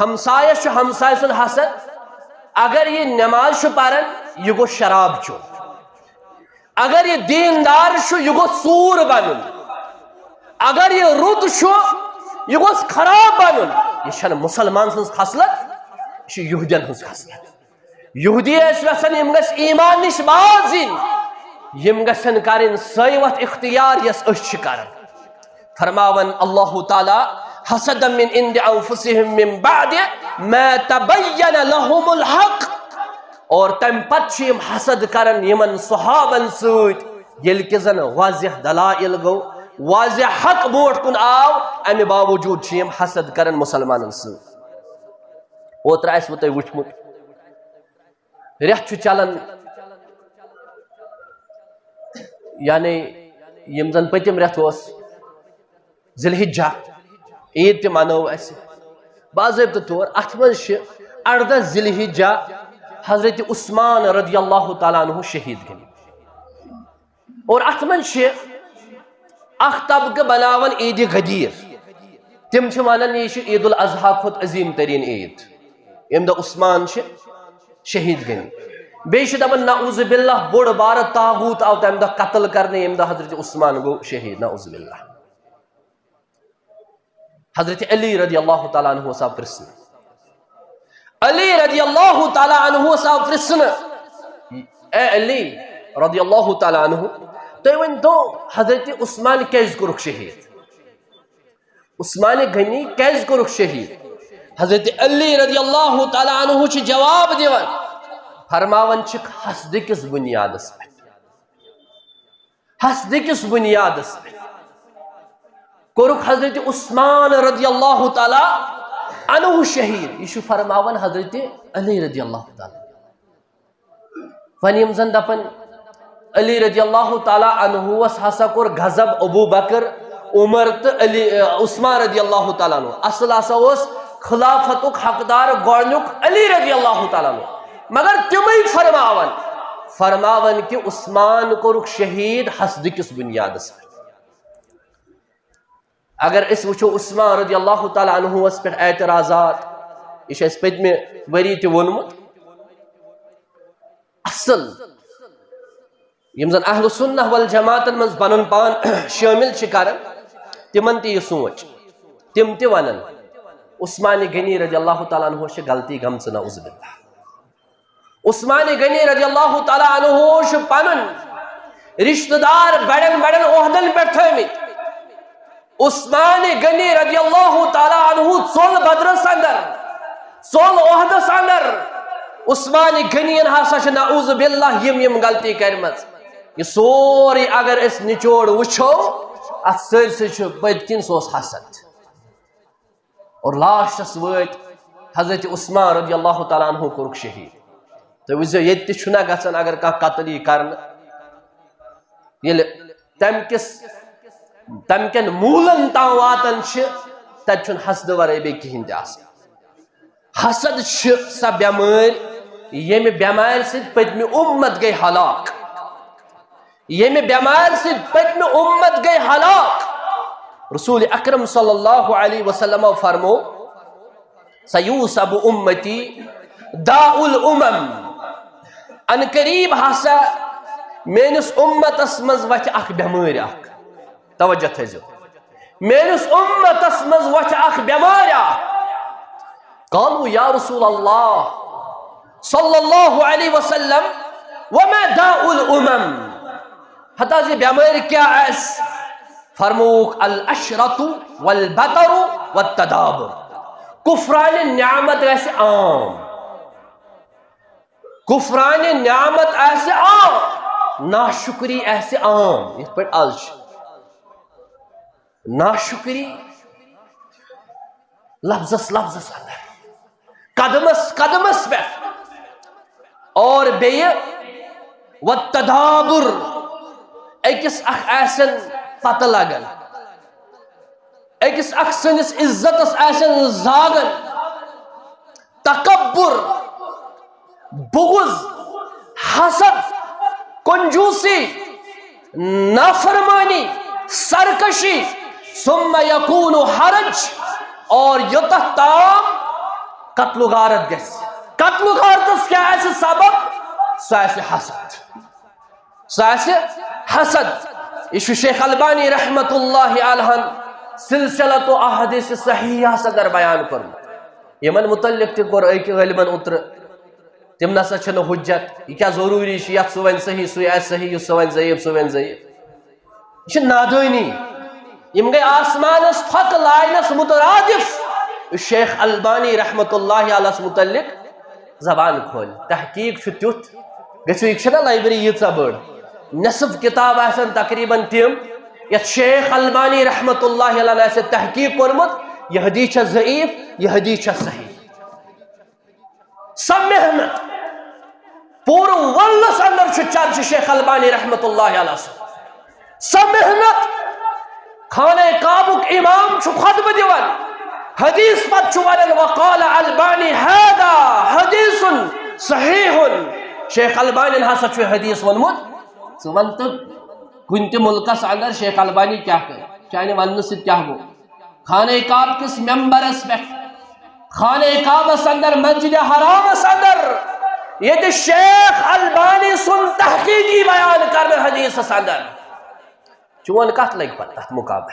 ہمسایس چھُ ہمسایہِ سُنٛد حسد۔ اگر یہِ نماز چھُ پران، یہِ گوٚژھ شراب چیوٚن۔ اگر یہِ دیٖندار چھُ، یہِ گوٚژھ ژوٗر بنُن۔ اگر یہِ رُت چھُ، یہِ گوٚژھ خراب بنُن۔ یہِ چھَنہٕ مُسلمان سٕنٛز خصلت، یہِ چھِ یہودین ہٕنٛز خصلت۔ یہودی ٲسۍ یژھان یِم گژھِ ایمان نِش باز یِنۍ، یِم گژھن کرٕنۍ سۄے وتھ اختیار یۄس أسۍ چھِ کران۔ فرماوان اللہ تعالیٰ، "حسدا من عند انفسہم من بعد ما تبین لہم الحق"۔ اور تمہِ پتہٕ چھِ یِم حسد کران یِمن صحابن سۭتۍ، ییٚلہِ کہِ زن واضح دلائل گوٚو، واضح حق برونٛٹھ کُن آو، امہِ باوجود چھِ یِم حسد کران مسلمانن سۭتۍ۔ اوترٕ آسِوٕ تۄہہِ وٕچھمُت، رٮ۪تھ چھُ چلان، یعنی یِم زن پٔتِم رٮ۪تھ اوس، ذی الحجہ، عیٖد تہِ منٲو اَسہِ باضٲبطہٕ طور۔ اَتھ منٛز چھِ اَرداہ ذی الحجہ حضرت عثمان رضی اللہ تعالیٰ عنہ شہیٖد گٔمٕتۍ۔ اور اَتھ منٛز چھِ اَکھ طبقہٕ بناوان عیٖدِ غدیٖر۔ تِم چھِ وَنان، یہِ چھِ عیٖد الاضحیٰ کھۄتہٕ عظیٖم تریٖن عیٖد، ییٚمہِ دۄہ عثمان چھِ شہیٖد گٔمٕتۍ۔ بیٚیہِ چھِ دَپان، نعوذ باللہ، بوٚڑ بارٕ طاغوٗت آو تَمہِ دۄہ قتل کرنہٕ، ییٚمہِ دۄہ حضرت عثمان گوٚو شہیٖد، نعوذ باللہ۔ حضرت علی رضی اللہ تعالیٰ عنہ آو پرژھنہٕ۔ علی رضی اللہ تعالیٰ عنہ آو پرژھنہٕ، اے علی رضی اللہ تعالیٰ عنہ، تُہۍ ؤنۍ تو، حضرت عثمان کیازِ کوٚرُکھ شہیٖد؟ عثمان غنی کیازِ کوٚرُکھ شہیٖد؟ حضرت علی رضی اللہ تعالیٰ عنہ چھِ جواب دِوان، فرماوان چھِکھ، حسدٕ کِس بُنیادس پٮ۪ٹھ۔ حسدٕ کِس بُنیادس پٮ۪ٹھ کوٚرُکھ حضرت عثمان رضی اللہ تعالیٰ عنہ شہیٖد۔ یہِ چھُ فرماوان حضرت علی رضی اللہ تعالیٰ۔ وۄنۍ یِم زن دپان، علی رضی اللہ تعالیٰ عنہس ہسا کوٚر غضب ابو بکر، عمر تہٕ علی، عثمان رضی اللہ تعالیٰ عنہ۔ اصل ہسا اوس خلافتُک حقدار گۄڈنیُک علی رضی اللہ تعالیٰ عنہ۔ مگر تِمے فرماوان، فرماوان کہِ عثمان کوٚرُکھ شہیٖد حسدٕ کِس بُنیادس پٮ۪ٹھ۔ اگر أسۍ وٕچھو عثمان رضی اللہ تعالیٰ عنہس پٮ۪ٹھ اعتراضات، یہِ چھُ اَسہِ پٔتمہِ ؤری تہِ ووٚنمُت۔ اصل یِم زن اہل سنہ والجماعتن منٛز پنُن پان شٲمِل چھِ کران، تِمن تہِ یہِ سونٛچ، تِم تہِ ونن، عثمان غنی رضی اللہ تعالیٰ عنہ چھِ غلطی گٔمژٕ، نعوذ باللہ۔ عثمان غنی رضی اللہ تعالیٰ عنہ چھُ پنُن رشتہٕ دار بڑٮ۪ن بڑٮ۪ن عہدن پٮ۪ٹھ تھٲومٕتۍ۔ عثمان غنی رضی اللہ تعالیٰ عنہ ژوٚل بدرس اندر، ژوٚل عہدس اندر۔ عثمان غنین ہسا چھِ نعوذ باللہ یِم یِم غلطی کرِمژ۔ یہِ سورُے اگر أسۍ نچوڑ وٕچھو، اتھ سٲرسٕے چھُ پٔتۍ کِنۍ سُہ اوس حسد۔ اور لاسٹس وٲتۍ حضرت عثمان رضی اللہ تعالیٰ عنہ کوٚرُکھ شہیٖد۔ تُہۍ وٕچھزیو، ییٚتہِ تہِ چھُنہ گژھان اگر کانٛہہ قتل یی کرنہٕ، ییٚلہِ تَمہِ کِس، تَمہِ کٮ۪ن موٗلن تام واتان چھِ، تَتہِ چھُنہٕ حسدٕ ورٲے بیٚیہِ کِہیٖنۍ تہِ آسان۔ حسد چھِ سۄ بٮ۪مٲرۍ، ییٚمہِ بٮ۪مارِ سۭتۍ پٔتمہِ اُمت گٔے ہلاک۔ ییٚمہِ بٮ۪مارِ سۭتۍ پٔتمہِ اُمت گٔے ہلاک۔ رسول اکرم صلی اللہ علیہ وسلم فرمو، سیوصب امتی داء الامم۔ ان قریب ہسا میٲنِس اُمتس منٛز وتھِ اکھ بٮ۪مٲرۍ اکھ۔ توجہ تھٲیزیو، میٲنِس اُمتس منٛز وتھِ اکھ بٮ۪مٲرۍ اکھ۔ قالوا یا رسول اللہ صلی اللہ علیہ وسلم، وما داء الامم؟ ہتا زِ بٮ۪مٲرۍ کیٛاہ آسہِ؟ فرمووُکھ، العشرۃ والبطر والتدابر۔ کفران نعمت گژھِ عام، کفران نعمت آسہِ عام، ناشکری آسہِ عام، یِتھ پٲٹھۍ از چھِ۔ ناشکری لفظس لفظس اندر، قدمس قدمس پٮ۪ٹھ، اور بیٚیہِ والتدابر، أکِس اکھ آسن پتہ لگان، أکِس اکھ سٕنٛدِس عزتس آسن زاگان، تکبر، بغض، حسد، کنجوسی، نافرمانی، سرکشی، ثم یکون حرج، اور یوتاہ تام قتل و غارت گژھِ۔ قتل و غارتس کیٛاہ آسہِ سبب؟ سُہ آسہِ حسد۔ سُہ آسہِ حسد۔ یہِ چھُ شیخ البانی رحمت اللہ علیہن سلسلۃ احادیث صحیحس اندر بیان کوٚرمُت۔ یِمن متعلق تہِ کوٚر أکۍ عٲلمن اوترٕ، تِم نسا چھِنہٕ حجت۔ یہِ کیٛاہ ضروٗری چھُ یتھ سُہ ونہِ صحیح، سُے آسہِ صحیح، یُس سُہ ونہِ ضعیف، سُہ ونہِ ضعیف؟ یہِ چھِ نادٲنی۔ یِم گٔے آسمانس پھۄکہٕ لاینس مترادف۔ شیخ البانی رحمت اللہ علیہس متعلق زبان کھول۔ تحقیق چھُ تیُتھ، گٔژھِو، یہِ چھَنہ لایبرری ییٖژاہ بٔڑ، نصف کتاب آسن تقریباً تِم، یَتھ شیخ البانی رحمت اللہ علیہ آسہِ تحقیق کوٚرمُت، یہِ حدیث چھا ضعیف، یہِ حدیث چھا صحیح۔ سۄ محنت، پوٗرٕ ورلڈس اندر چھُ چرچہِ شیخ البانی رحمت اللہ علیہ سُنٛد۔ سۄ محنت، خانہ کعبُک امام چھُ خطبہٕ دِوان، حدیث پتہٕ چھُ ونان، "وقال البانی هذا حدیث صحیح"۔ شیخ البانین ہسا چھُ حدیث ووٚنمُت۔ ژٕ وَن تہٕ، کُنہِ تہِ مُلکس اندر شیخ البانی کیٛاہ کٔر؟ چانہِ وننہٕ سۭتۍ کیٛاہ گوٚو؟ خانہ کعبہ کِس ممبرس پٮ۪ٹھ، خانہ کعبس اندر، مسجد حرامس اندر، ییٚتہِ شیخ البانی سُنٛد تحقیقی بیان کرنہٕ حدیثس اندر۔ چون کتھ لگہِ پتہٕ تتھ مقابل؟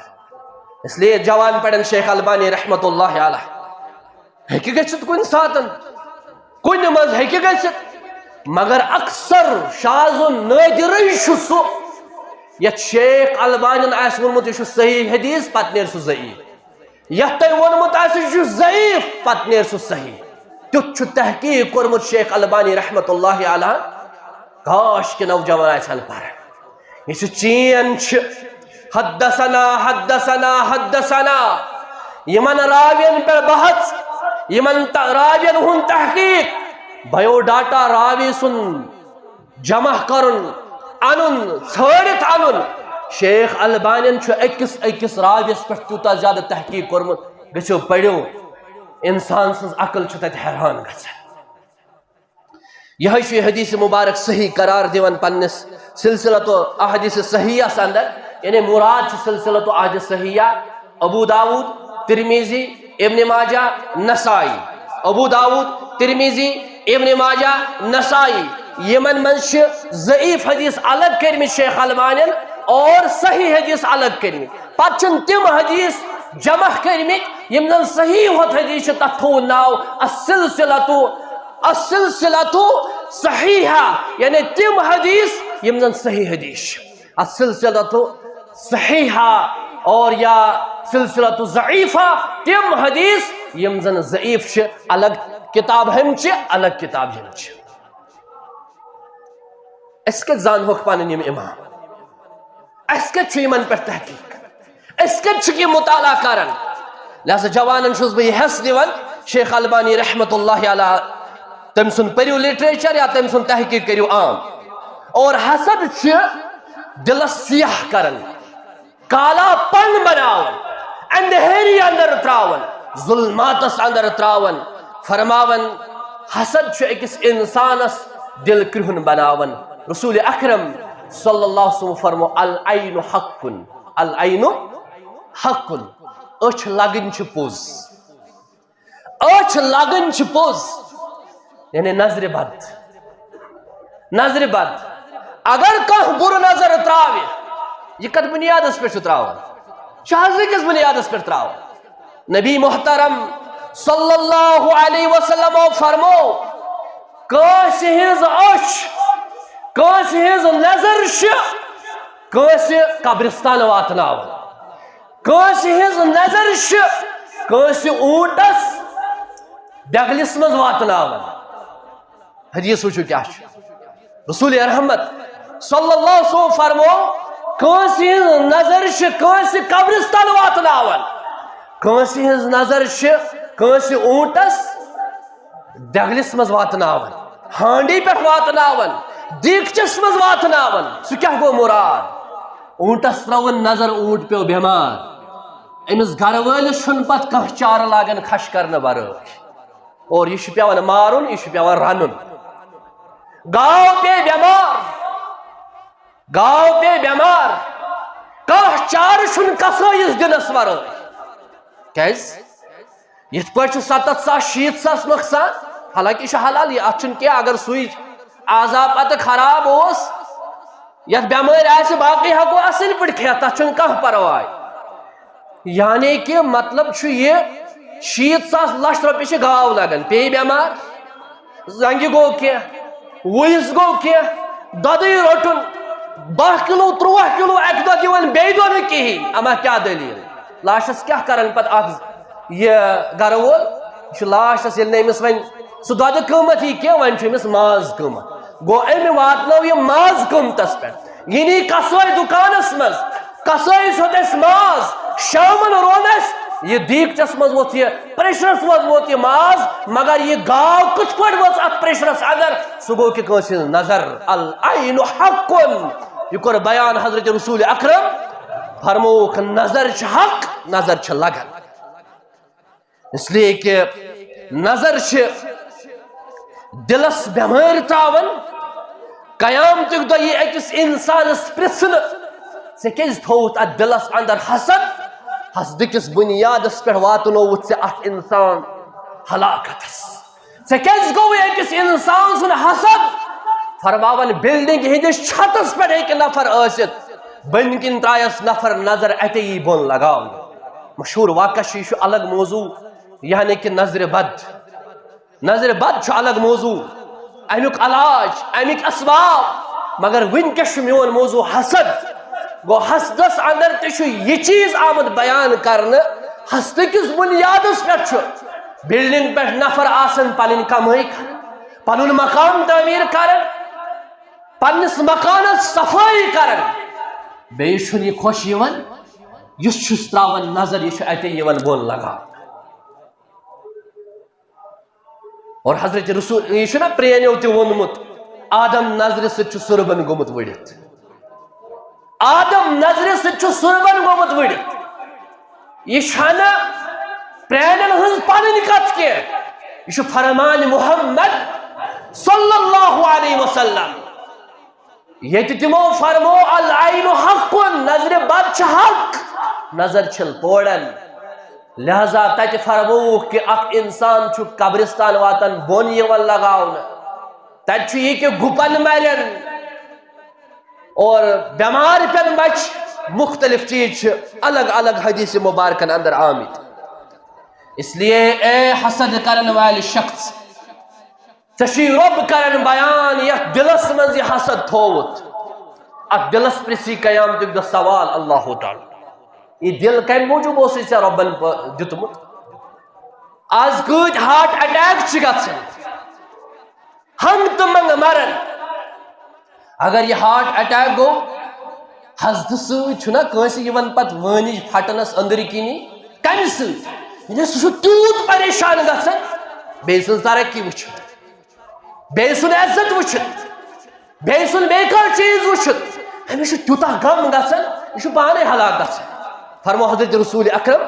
اس لیے جوان پڑھن شیخ البانی رحمت اللہ علیہ۔ ہیٚکہِ گٔژھِتھ کُنہِ ساتن، کُنہِ منٛز ہیٚکہِ گٔژھِتھ، مگر اکثر شاذ و نادرٕے چھُ سُہ، یتھ شیخ البانین آسہِ ووٚنمُت، یہِ چھُ صحیح حدیث، پتہٕ نیرِ سُہ ضعیف۔ یتھ تۄہہِ ووٚنمُت آسہِ، یہِ چھُ ضعیف، پتہٕ نیرِ سُہ صحیح۔ تیُتھ چھُ تحقیق کوٚرمُت شیخ البانی رحمت اللہ علیہ۔ کاش کہِ نوجوان آسہِ ہن پران۔ یہِ چھُ چین چھِ، حدثنا، حدثنا، حدثنا۔ یِمن راوین پٮ۪ٹھ بحث، یِمن ت-، راوین ہُنٛد تحقیق، بایو ڈاٹا راوی سُنٛد جمع کرُن، انُن، ژھٲرِتھ انُن۔ شیخ البانین چھُ أکِس أکِس راویس پٮ۪ٹھ تیوٗتاہ زیادٕ تحقیق کوٚرمُت۔ گٔژھِو پٔرِو، انسان سٕنٛز عقل چھِ تتہِ حیران گژھان۔ یہے چھُ یہِ حدیث مبارک صحیح قرار دِوان پننِس سلسلۃ الاحادیث الصحیحہ اندر، یعنی مراد چھُ سلسلۃ الاحادیث الصحیحہ، ابو داؤد، ترمذی، ابن ماجہ، نسائی۔ ابو داؤد، ترمذی، ابن ماجہ، نسائی، یِمن منٛز چھِ ضعیف حدیث الگ کٔرمٕتۍ شیخ البانین اور صحیح حدیث الگ کٔرمٕتۍ۔ پتہٕ چھِن تِم حدیث جمع کٔرمٕتۍ یِم زن صحیح ہوت حدیث چھِ، تتھ تھوٚوُن ناو السلسلۃ، السلسلۃ صحیحہ، یعنی تِم حدیث یِم زن صحیح حدیث چھِ۔ السلسلۃ صحیحہ اور یا سلسلۃ ضعیفہ، تِم حدیث یِم زن ضعیف چھِ، الگ کتاب ہُم چھِ، الگ کتاب ہُم چھِ۔ أسۍ کتہِ زانہوکھ پنٕنۍ یِم امام؟ أسۍ کتہِ چھُ یِمن پٮ۪ٹھ تحقیق؟ أسۍ کتہِ چھِکھ یہِ مطالعہ کران؟ لہذا جوانن چھُس بہٕ یہِ حٮ۪س دِوان، شیخ البانی رحمت اللہ علیہ، تٔمۍ سُنٛد پٔرِو لٹریچر یا تٔمۍ سُنٛد تحقیق کٔرِو عام۔ اور حسد چھِ دلس سیاہ کران، کالا پن بناوان، اندھیری اندر تراوان، ظلماتس اندر تراوان، فرماوان، حسد چھُ أکِس انسانس دل کرٛہُن بناوان۔ رسول اکرم صلی اللہ علیہ وسلم فرمو، "العین حق، العین حق"، أچھ لگٕنۍ چھِ پوٚز۔ أچھ لگٕنۍ چھِ پوٚز، یعنی نظرِ بد۔ نظرِ بد۔ اگر کانٛہہ بُرٕ نظر تراوِ، یہِ کتھ بُنیادس پٮ۪ٹھ چھُ تراوان؟ چھُ حظ أکِس بُنیادس پٮ۪ٹھ تراوان۔ نبی محترم صلی اللہ علیہ وسلم فرمو، کٲنٛسہِ ہٕنٛز أچھ، کٲنٛسہِ ہٕنٛز نظر چھِ کٲنٛسہِ قبرستان واتناوان۔ کٲنٛسہِ ہٕنٛز نظر چھِ کٲنٛسہِ اوٗنٹس دٮ۪گلِس منٛز واتناوان۔ حدیث وٕچھِو کیٛاہ چھُ۔ رسول رحمت صلی اللہ علیہ وسلم فرمو، کٲنٛسہِ ہٕنٛز نظر چھِ کٲنٛسہِ قبرستان واتناوان، کٲنٛسہِ ہٕنٛز نظر چھِ کٲنٛسہِ اوٗنٹس دٮ۪گلِس منٛز واتناوان، ہانڈی پٮ۪ٹھ واتناوان، دیٖگچَس منٛز واتناوان۔ سُہ کیٛاہ گوٚو مُراد؟ اوٗنٹس ترٲوٕن نظر، اوٗنٹ پیوٚو بٮ۪مار، أمِس گرٕ وٲلِس چھُنہٕ پتہٕ کانٛہہ چارٕ لاگان کھش کرنہٕ ورٲے۔ اور یہِ چھُ پٮ۪وان مارُن، یہِ چھُ پٮ۪وان رنُن۔ گاو پیٚیہِ بٮ۪مار، گاو پیٚیہِ بٮ۪مار، کانٛہہ چارٕ چھُنہٕ کسٲیِس دِنس ورٲے۔ کیٛازِ؟ یِتھ پٲٹھۍ چھُ ستتھ ساس، شیٖتھ ساس نۄقصان، حالانکہِ یہِ چھُ حلال، یہِ، اتھ چھُنہٕ کینٛہہ۔ اگر سُے عذاب پتہٕ خراب اوس، یتھ بٮ۪مٲرۍ آسہِ، باقٕے ہٮ۪کو اصٕل پٲٹھۍ کھٮ۪تھ، تتھ چھُنہٕ کانٛہہ پرواے۔ یعنی کہِ مطلب چھُ یہِ، شیٖتھ ساس، لچھ رۄپیہِ چھِ گاو لگان، پیٚیہِ بٮ۪مار، زنٛگہِ گوٚو کینٛہہ، وُہِس گوٚو کینٛہہ، دۄدٕے روٚٹُن، باہ کِلوٗ، تُرٛواہ کِلوٗ اکہِ دۄہ دِوان، بیٚیہِ دۄہ نہٕ کِہیٖنۍ۔ اما کیٛاہ دٔلیٖل؟ لاسٹس کیٛاہ کرن پتہٕ اکھ یہِ گرٕ وول؟ یہِ چھُ لاسٹس، ییٚلہِ نہٕ أمِس وۄنۍ سُہ دۄدٕ قۭمتھ یی کینٛہہ، وۄنۍ چھُ أمِس ماز قۭمتھ۔ گوٚو، أمۍ واتنٲو یہِ ماز قۭمتس پٮ۪ٹھ۔ یہِ نی کسٲے دُکانس منٛز، کسٲیِس ہیوٚت اَسہِ ماز، شامن روٚن اَسہِ، یہِ دیٖگچس منٛز ووٚتھ یہِ، پریشرس منٛز ووٚتھ یہِ ماز، مگر یہِ گاو کِتھ پٲٹھۍ وٲژ اتھ پریشرس اندر؟ سُہ گوٚو کہِ کٲنٛسہِ ہٕنٛز نظر۔ العین حق۔ یہِ کوٚر بیان حضرت رسول اکرم، فرمووُکھ، نظر چھِ حق، نظر چھِ لگان۔ اس لیے کہ نظر چھِ دلس بٮ۪مٲرۍ تراوان۔ قیامتُک دۄہ یی أکِس انسانس پرژھنہٕ، "ژےٚ کیازِ تھووُتھ اتھ دلس اندر حسد؟" حسدٕ کِس بنیادس پٮ۪ٹھ واتنووُتھ ژےٚ اکھ انسان ہلاکتس۔ ژےٚ کیازِ گوٚوُے أکِس انسان سُنٛد حسد؟ فرماوان، بلڈنگ ہٕنٛدِس چھتس پٮ۪ٹھ ہیٚکہِ نفر ٲسِتھ، بٔنۍ کِنۍ ترایس نفر نظر، اتے یی بۄن لگاونہٕ۔ مشہوٗر واقعہ چھُ، یہِ چھُ الگ موضوع، یعنی کہِ نظرِ بد۔ نظرِ بد چھُ الگ موضوع، امیُک علاج، امیُک اسباب، مگر وٕنکیٚس چھُ میون موضوع حسد۔ گوٚو، حسدس اندر تہِ چھُ یہِ چیٖز آمُت بیان کرنہٕ، حسدٕ کِس بنیادس پٮ۪ٹھ چھُ بلڈنگ پٮ۪ٹھ نفر آسان پنٕنۍ کمٲے کران، پنُن مقام تعمیٖر کران، پننِس مکانس صفٲیی کران، بیٚیہِ چھُنہٕ یہِ خۄش یِوان، یُس چھُس تراوان نظر، یہِ چھُ اتے یِوان بۄن لگاونہٕ۔ اور حضرت رسول، یہِ چھُنہ پرٛانیو تہِ ووٚنمُت، آدم نظرِ سۭتۍ چھُ سُربن گوٚمُت ؤڑِتھ۔ آدم نظرِ سۭتۍ چھُ سُربن گوٚمُت ؤڑِتھ۔ یہِ چھَنہٕ پرٛانٮ۪ن ہٕنٛز پنٕنۍ کتھ کینٛہہ، یہِ چھُ فرمان محمد صلی اللہ علیہ وسلم۔ ییٚتہِ تِمو فرمو، "العین حق"، نظرِ بد چھِ حق، نظر چھِل پوڑن۔ لہذا تتہِ فرمووُکھ کہِ اکھ انسان چھُ قبرستان واتان، بۄن یِوان لگاونہٕ۔ تتہِ چھُ یہِ کہِ گُپن مرن اور بٮ۪مار پٮ۪ن بچہِ، مختلف چیٖز چھِ الگ الگ حدیث مبارکن اندر آمٕتۍ۔ اس لیے اے حسد کرن والہِ شخص، ژےٚ چھُے رۄب کران بیان یتھ دلس منٛز یہِ حسد تھووُتھ۔ اتھ دلس پرژھی قیامتُک دۄہ سوال اللہ تعالیٰ، یہِ دل کمہِ موٗجوٗب اوسُے ژےٚ رۄبن پ-، دیُتمُت؟ از کۭتۍ ہارٹ اٹیک چھِ گژھان، ہنگ تہٕ منگہٕ مران۔ اگر یہِ ہارٹ اٹیک گوٚو، حسدٕ سۭتۍ چھُنہ کٲنٛسہِ یِوان پتہٕ وٲنِج پھٹنس أنٛدرۍ کِنی۔ کمہِ سۭتۍ؟ یعنی سُہ چھُ تیوٗت پریشان گژھان، بیٚیہِ سٕنٛز ترقی وٕچھِتھ، بیٚیہِ سُنٛد عزت وٕچھِتھ، بیٚیہِ سُنٛد بیٚیہِ کانٛہہ چیٖز وٕچھِتھ، أمِس چھُ تیوٗتاہ غم گژھان، یہِ چھُ پانے ہلاک گژھان۔ فرمو حضرت رسول اکرم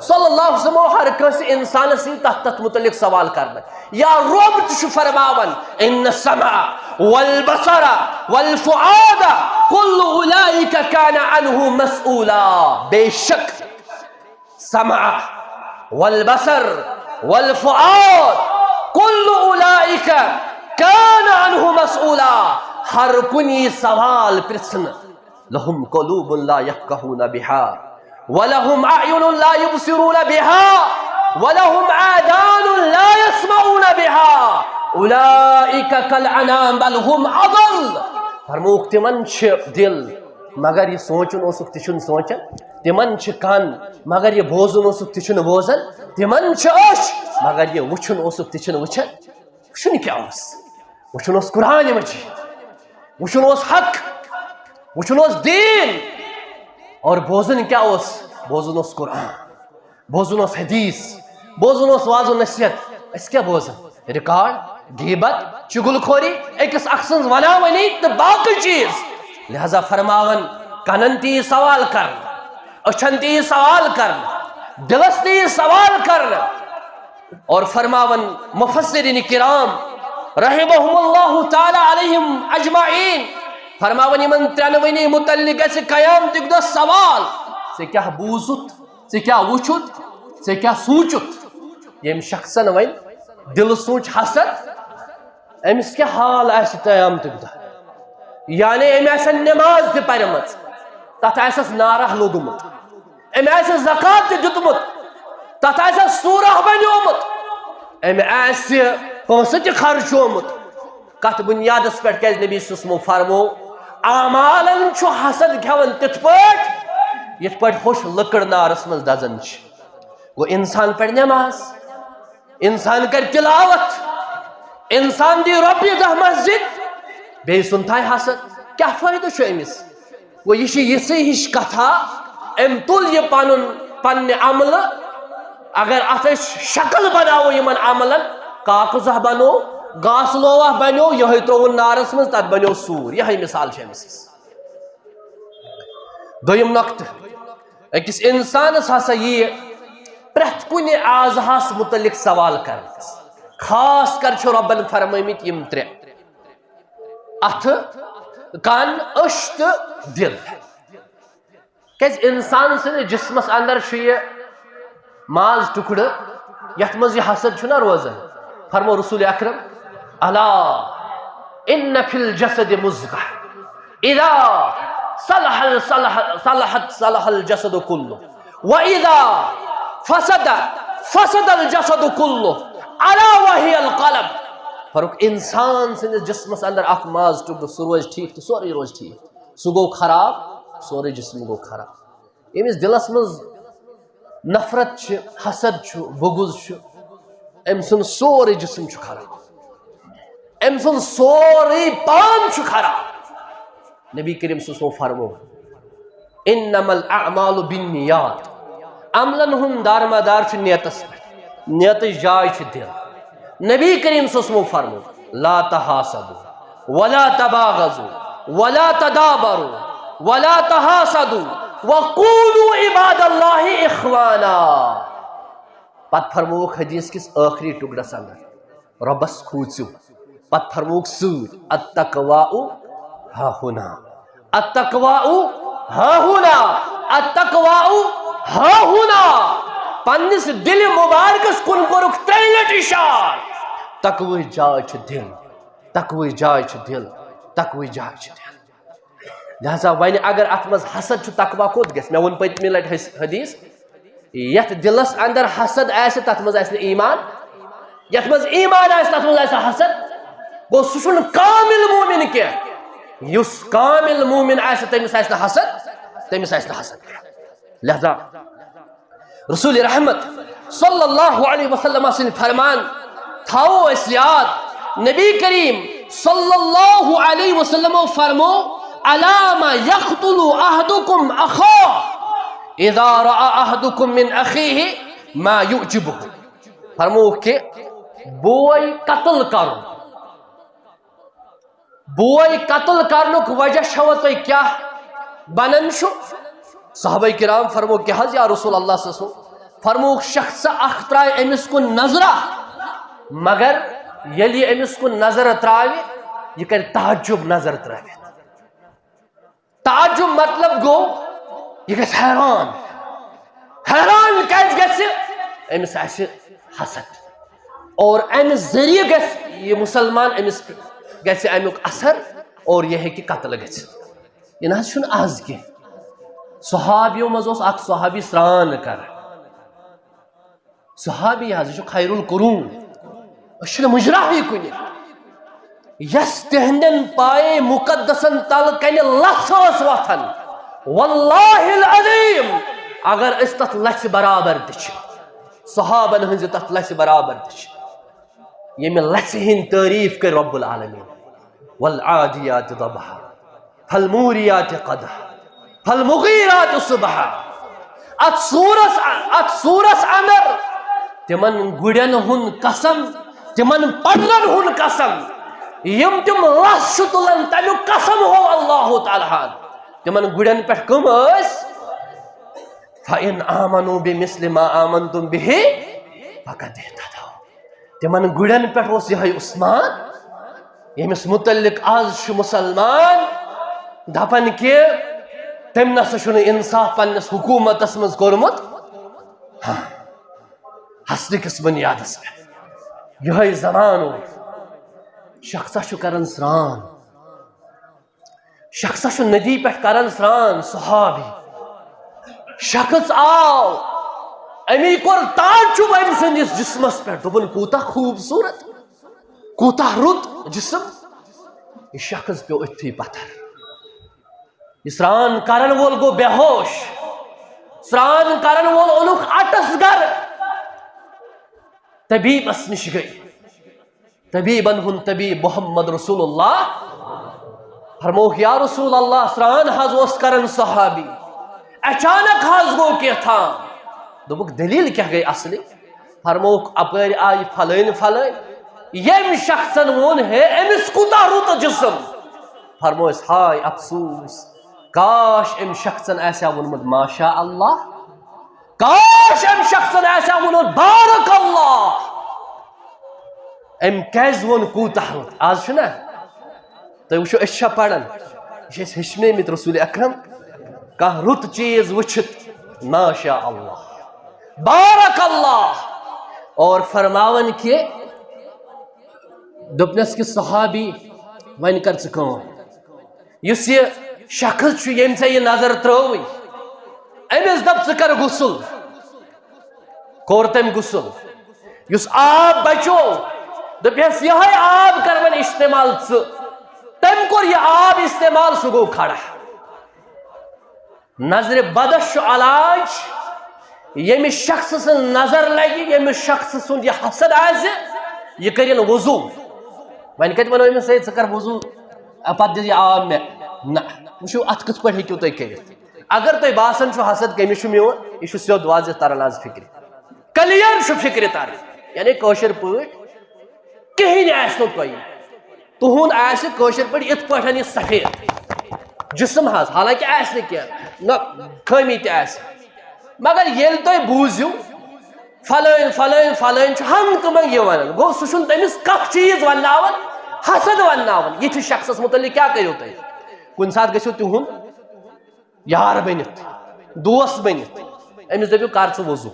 صلی اللہ علیہ وسلم، ہر کٲنٛسہِ انسانس یی تتھ تتھ متعلق سوال کرنہٕ، یا رۄب تہِ چھُ فرماوان، "ان السمع والبصر والفؤاد کل اولئک کان عنہ مسئولا"، بے شک سمع والبصر والفؤاد کل اولئک کان عنہ مسئولا، ہر کُنہِ یی سوال پرژھنہٕ۔ لهم قلوب لا يفقهون بها ولهم أعين لا يبصرون بها ولهم آذان لا يسمعون بها أولئك كالأنعام بل هم أضل۔ فرمووُکھ، تِمن چھِ دِل، مگر یہِ سونٛچُن اوسُکھ، تہِ چھُنہٕ سونٛچان۔ تِمن چھِ کَن، مگر یہِ بوزُن اوسُکھ، تہِ چھُنہٕ بوزان۔ تِمن چھِ أچھ، مگر یہِ وٕچھُن اوسُکھ، تہِ چھُنہٕ وٕچھان۔ وٕچھُن کیٛاہ اوس؟ وٕچھُن اوس قرآن مجید، وٕچھُن اوس حق، وٕچھُن اوس دیٖن۔ اور بوزُن کیٛاہ اوس؟ بوزُن اوس قرآن، بوزُن اوس حدیث، بوزُن اوس واز و نصیحت۔ أسۍ کیٛاہ بوزان؟ ریکارڈ، غیبت، چُغل خوری، أکِس اکھ سٕنٛز وناوٲنی تہٕ باقٕے چیٖز۔ لہذا فرماوان، کنن تہِ یی سوال کرنہٕ، أچھن تہِ یی سوال کرنہٕ، دلس تہِ یی سوال کرنہٕ۔ اور فرماوان مفسرین کرام رحمہم اللہ تعالی علیہم اجمعین، فرماوان یِمن ترٛٮ۪نوٕنی متعلق گژھِ قیامتُک دۄہ سوال، ژےٚ کیٛاہ بوٗزُتھ؟ ژےٚ کیٛاہ وُچھُتھ؟ ژےٚ کیٛاہ سوٗنٛچُتھ؟ ییٚمۍ شخصن وۄنۍ دِلہٕ سوٗنٛچ حسد، أمِس کیٛاہ حال آسہِ قیامتُک دۄہ؟ یعنی أمۍ آسن نماز تہِ پرمٕژ، تتھ آسٮ۪س نعرہ لوٚگمُت، أمۍ آسہِ زکات تہِ دیُتمُت، تتھ آسٮ۪س سوٗرہ بنیومُت، أمۍ آسہِ پونٛسہٕ تہِ خرچومُت۔ کتھ بنیادس پٮ۪ٹھ؟ کیٛازِ نبی صلی اللہ علیہ وسلمو فرمو، اعمالن چھُ حسد کھٮ۪وان تِتھ پٲٹھۍ، یِتھ پٲٹھۍ ہوٚش لٔکٕر نارس منٛز دزان چھِ۔ گوٚو، انسان پرِ نماز، انسان کرِ تلاوت، انسان دی رۄپیہِ دَہ مسجد، بیٚیہِ سُنٛد تھایہِ حسد، کیٛاہ فٲیدٕ چھُ أمِس؟ گوٚو، یہِ چھِ یِژھٕے ہِش کتھا، أمۍ تُل یہِ پنُن، پننہِ عملہٕ، اگر اتھ أسۍ شکل بناوو یِمن عملن، کاکہٕ زہ بنو، گاسہٕ لووا بنیو، یِہوٚے ترٛووُن نارس منٛز، تتھ بنیو سوٗر۔ یِہوٚے مثال چھِ أمِس۔ دوٚیِم نۄقطہٕ، أکِس اِنسانَس ہسا یِیہِ پرٛٮ۪تھ کُنہِ اعضاہَس مُتعلِق سوال کرنہٕ۔ خاص کر چھُ رۄبَن فرمٲومٕتۍ یِم ترٛےٚ، اَتھٕ، کَن، أچھ تہٕ دِل۔ کیٛازِ اِنسان سٕنٛدِس جسمَس اندر چھُ یہِ ماز ٹُکڑٕ، یَتھ منٛز یہِ حسد چھُنہ روزان۔ فرمو رسول اکرم، الا ان فی الجسد مضغہ، اذا صلح صلح صلحت صلح الجسد کلہ، و اذا فسد فسد الجسد کلہ، الا وہی القلب۔ فرق، انسان سٕنٛدِس جسمس اندر اکھ ماز ٹُکڑٕ، سُہ روزِ ٹھیٖک تہٕ سورُے روزِ ٹھیٖک۔ سُہ گوٚو خراب، سورُے جسم گوٚو خراب۔ ییٚمِس دِلس منٛز نفرت چھِ، حسد چھُ، بغض چھُ، أمۍ سُنٛد سورُے جسم چھُ خراب، أمۍ سُنٛد سورُے پان چھُ خراب۔ نبی کریم صلی اللہ علیہ وسلم فرموو، انما الاعمال بالنیات، عملن ہُنٛد دارمدار چھُ نیتس پٮ۪ٹھ، نیتٕچ جاے چھِ دِل۔ نبی کریم صلی اللہ علیہ وسلم فرموو، لا تحاسدوا ولا تباغضوا ولا تدابروا ولا تحاسدوا وقولوا عباد اللہ اخوانا۔ پتہٕ فرمووُکھ حدیث کِس ٲخری ٹُکڑس اندر، رۄبس کھوٗژِو۔ پتہٕ فرمووُکھ سۭتۍ، التقوی ہاہنا، التقوی ہاہنا، التقوی ہاہنا۔ پننِس دِلہِ مُبارکس کُن کوٚرُکھ ترٛیٚیہِ لٹہِ اِشارٕ۔ تقوی جاے چھِ دِل، تقوی جاے چھِ دِل، تقوی جاے چھِ دِل۔ لہذا وۄنۍ اگر اتھ منٛز حسد چھُ، تقوی کوٚت گژھِ؟ مےٚ ووٚن پٔتمہِ لٹہِ حس-، حدیث، یتھ دلس اندر حسد آسہِ، تتھ منٛز آسہِ نہٕ ایمان، یتھ منٛز ایمان آسہِ، تتھ منٛز آسہِ حسد، گوٚو، سُہ چھُنہٕ کامل مومن کینٛہہ۔ یُس کامل مومن آسہِ، تٔمِس آسہِ نہٕ حسد، تٔمِس آسہِ نہٕ حسد۔ لہذا رسول رحمت صلی اللہ علیہ وسلم سٕنٛدۍ فرمان تھاوو أسۍ یاد۔ نبی کریم صلی اللہ علیہ وسلم فرمو، الا ما یقتل احدکم اخاہ اذا راى احدکم من اخیہ ما یعجبہ۔ فرمووُکھ کہِ بوے قتل کرُن، بوے قتل کرنُک وجہ چھوا تۄہہِ کیٛاہ بنان چھُ؟ صحابہ کرام فرمو، کیٛاہ حظ یا رسول اللہ صلی اللہ علیہ وسلم؟ فرمووُکھ، شخص اکھ ترٛایہِ أمِس کُن نظرہ، مگر ییٚلہِ یہِ أمِس کُن نظر ترٛاوِ، یہِ کرِ تعجب نظر ترٛٲوِتھ۔ تعجب مطلب گوٚو، یہِ گژھِ حیران۔ حیران کیٛازِ گژھِ؟ أمِس آسہِ حسد۔ اور امہِ ذٔریعہٕ گژھِ یہِ مسلمان، أمِس پٮ۪ٹھ گژھِ امیُک اثر اور یہِ ہیٚکہِ قتل گٔژھِتھ۔ یہِ نہ حظ چھُنہٕ از کینٛہہ۔ صحابیو منٛز اوس اکھ صحابی سرٛان کران۔ صحابی حظ، یہِ چھُ خیر القرون۔ أسۍ چھِنہٕ مُجراہٕے کُنہِ۔ یس تِہنٛدٮ۪ن پایے مُقدسن تل کنہِ لژھ ٲس وۄتھان، واللہ العظیم، اگر أسۍ تتھ لژھِ برابر تہِ چھِ، صحابن ہٕنٛزِ تتھ لژھِ برابر تہِ چھِ، ییٚمہِ لژھِ ہٕنٛدۍ تعریف کٔرۍ رب العالمین، والعادیات ضبحا، فالموریات قدحا، فالمغیرات صبحا۔ اتھ سورس، اتھ سورس اندر تِمن گُرٮ۪ن ہُنٛد قسم، تِمن پڈلن ہُنٛد قسم، یِم تِم لژھ چھِ تُلان، تمیُک قسم ہو اللہ تعالیٰ ہن۔ تِمن گُرٮ۪ن پٮ۪ٹھ کٕم ٲسۍ؟ فَإِنْ آمَنُوا بِمِثْلِ مَا آمَنْتُمْ بِهِ فَقَدِ اهْتَدَوْا۔ تِمن گُرٮ۪ن پٮ۪ٹھ اوس یِہوٚے عثمان، ییٚمِس مُتعلِق آز چھُ مُسلمان دَپان کہِ تٔمۍ نہ سا چھُنہٕ اِنصاف پنٛنِس حکوٗمتس منٛز کوٚرمُت۔ ہاں، حسدٕ کِس بُنیادس پٮ۪ٹھ۔ یِہوٚے زمانہٕ اوس۔ شخصس چھُ کران سرٛان۔ شخصس چھُ ندی پٮ۪ٹھ کران سرٛان، صحابی۔ شخص آو، أمی کوٚر تعجب أمۍ سٕنٛدِس جسمس پٮ۪ٹھ، دوٚپُن، "کوٗتاہ خوٗبصوٗرت، کوٗتاہ رُت جسم۔" یہِ شخص پیوٚو أتھی پتھر۔ یہِ سرٛان کرن وول گوٚو بے ہوش۔ سرٛان کرن وول اوٚنُکھ اٹس گرٕ۔ طبیبس نِش گٔے۔ طبیبن ہُنٛد طبیب محمد رسول اللہ۔ فرمووُکھ، یا رسول اللہ، سرٛان حظ اوس کران صحابی، اچانک حظ گوٚو کینٛہہ تام۔ دوٚپُکھ، دٔلیٖل کیٛاہ گٔے اصلی؟ فرمووُکھ، اپٲرۍ آیہِ فلٲنۍ فلٲنۍ، ییٚمۍ شخصن ووٚن، ہے، أمِس کوٗتاہ رُت جسم۔ فرمووُس، ہاے افسوس، کاش أمۍ شخصن آسہِ ہا ووٚنمُت، ماشاء اللہ، کاش أمۍ شخصن آسہِ ہا ووٚنمُت، بارک اللہ۔ أمۍ کیٛازِ ووٚن کوٗتاہ رُت؟ آز چھُنہ، تُہۍ وٕچھِو، أسۍ چھا پران، یہِ چھِ أسۍ ہیٚچھنٲومٕتۍ رسول اکرم، کانٛہہ رُت چیٖز وٕچھِتھ، ماشاء اللہ، بارک اللہ، اور فرماوان کہِ دوٚپنَس کہِ صحابی، وۄنۍ کر ژٕ کٲم، یُس یہِ شخص چھُ، ییٚمۍ ژےٚ یہِ نظر ترٲوٕے، أمِس دَپ، ژٕ کر غسل۔ کوٚر تٔمۍ غسل۔ یُس آب بچو، دوٚپہَس، یِہوٚے آب کر وۄنۍ استعمال ژٕ۔ تٔمۍ کوٚر یہِ آب استعمال، سُہ گوٚو کھڑا۔ نظرِ بدس چھُ علاج، ییٚمِس شخص سٕنٛز نظر لگہِ، ییٚمِس شخص سُنٛد یہِ حسد آسہِ، یہِ کٔرِن وضو۔ وۄنۍ کتہِ ونو أمِس، ہے، ژٕ کر وضو، پتہٕ دِ یہِ آب مےٚ؟ نہ۔ وٕچھِو، اتھ کِتھ پٲٹھۍ ہیٚکِو تُہۍ کٔرِتھ۔ اگر تۄہہِ باسان چھُ، حسد کٔمِس چھُ میون، یہِ چھُ سیوٚد واضح تران آز فکرِ۔ کلیر چھُ فکرِ تران۔ یعنی کٲشِر پٲٹھۍ کِہیٖنۍ آسہِ نہٕ تۄہہِ۔ تُہُنٛد آسہِ کٲشِر پٲٹھۍ یِتھ پٲٹھۍ یہِ سفید جسم حظ، حالانکہ آسہِ نہٕ کینٛہہ، نہ خٲمی تہِ آسہِ۔ مگر ییٚلہِ تُہۍ بوٗزِو، فلٲنۍ، فلٲنۍ، فلٲنۍ چھُ ہنٛگ تہٕ منٛگ یہِ ونان، گوٚو سُہ چھُنہٕ تٔمِس کانٛہہ چیٖز ونناوان، حسد ونناوان۔ یِتھِس شخصس مُتعلق کیٛاہ کٔرِو تُہۍ؟ کُنہِ ساتہٕ گٔژھِو تِہُنٛد یار بٔنِتھ، دوست بٔنِتھ، أمِس دٔپِو، "کر ژٕ وضو،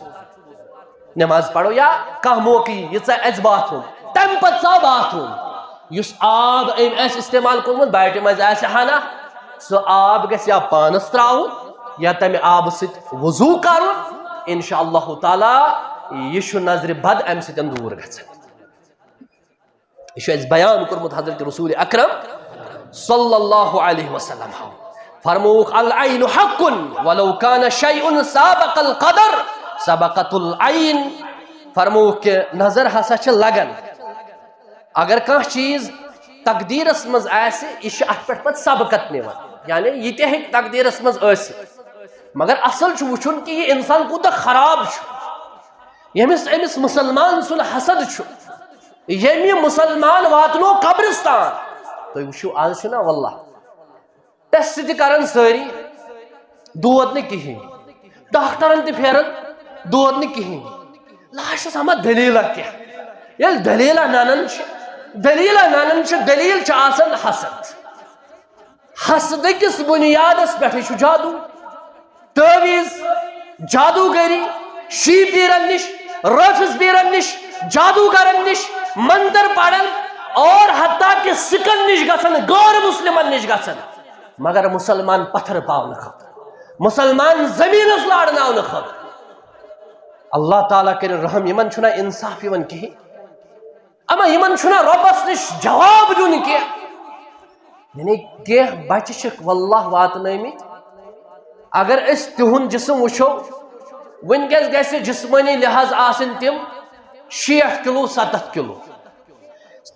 نماز پرو یا کانٛہہ موقعہٕ یی، یہِ ژٕ اَژِ باتھ روٗم، تَمہِ پتہٕ ژاو باتھ روٗم۔" یُس آب أمۍ آسہِ استعمال کوٚرمُت، باٹہِ منٛز آسہِ ہنا، سُہ آب گژھِ یا پانس ترٛاوُن یا تَمہِ آبہٕ سۭتۍ وضو کرُن۔ انشاء اللہ تعالیٰ، یہِ چھُ نظرِ بد اَمہِ سۭتۍ دوٗر گژھان۔ یہِ چھُ اَسہِ بیان کوٚرمُت حضرت رسول اکرم صلی اللہ علیہ وسلم۔ فرمووُکھ، "العین حق ولو کان شیء سابق القدر سبقت العین۔" فرمووُکھ کہِ نظر ہسا چھِ لگان۔ اگر کانٛہہ چیٖز تقدیرس منٛز آسہِ، یہِ چھِ اتھ پٮ۪ٹھ پتہٕ سبقت نِوان، یعنی یہِ تہِ ہیٚکہِ تقدیرس منٛز ٲسِتھ، مگر اصل چھُ وٕچھُن کہِ یہِ انسان کوٗتاہ خراب چھُ، ییٚمِس أمِس مسلمان سُنٛد حسد چھُ، ییٚمۍ یہِ مسلمان واتنو قبرستان۔ تُہۍ وٕچھِو، آز چھُنہ واللہ ٹیسٹ تہِ کران سٲری، دود نہٕ کِہیٖنۍ، ڈاکٹرن تہِ پھیران، دود نہٕ کِہیٖنۍ۔ لاسٹس اما دٔلیٖلہ کیٛاہ؟ ییٚلہِ دٔلیٖلہ ننان چھِ، دٔلیٖلہ ننان چھِ، دٔلیٖل چھِ آسان حسد۔ حسدٕ کِس بُنیادس پٮ۪ٹھٕے چھُ جادو، تعویٖذ، جادوگری، شی پیرن نِش، رٲفِض پیرن نِش، جادوگرن نِش، منتر پرن اور حتیٰ کہ سِکن نِش گژھن، غٲر مسلمن نِش گژھن، مگر مسلمان پتھر پاونہٕ خٲطرٕ، مسلمان زمینس لارناونہٕ خٲطرٕ۔ اللہ تعالیٰ کٔرِن رحم، یِمن چھُنہ انصاف یِوان کِہیٖنۍ۔ اما یِمن چھُنہ رۄبس نِش جواب دیُن کینٛہہ۔ یعنی کینٛہہ بچہِ چھِکھ واللہ واتنٲومٕتۍ۔ اگر أسۍ تِہُنٛد جسم وٕچھو، وٕنکیٚس گژھِ جسمٲنی لحاظ آسٕنۍ تِم شیٹھ کلو، ستتھ کلو۔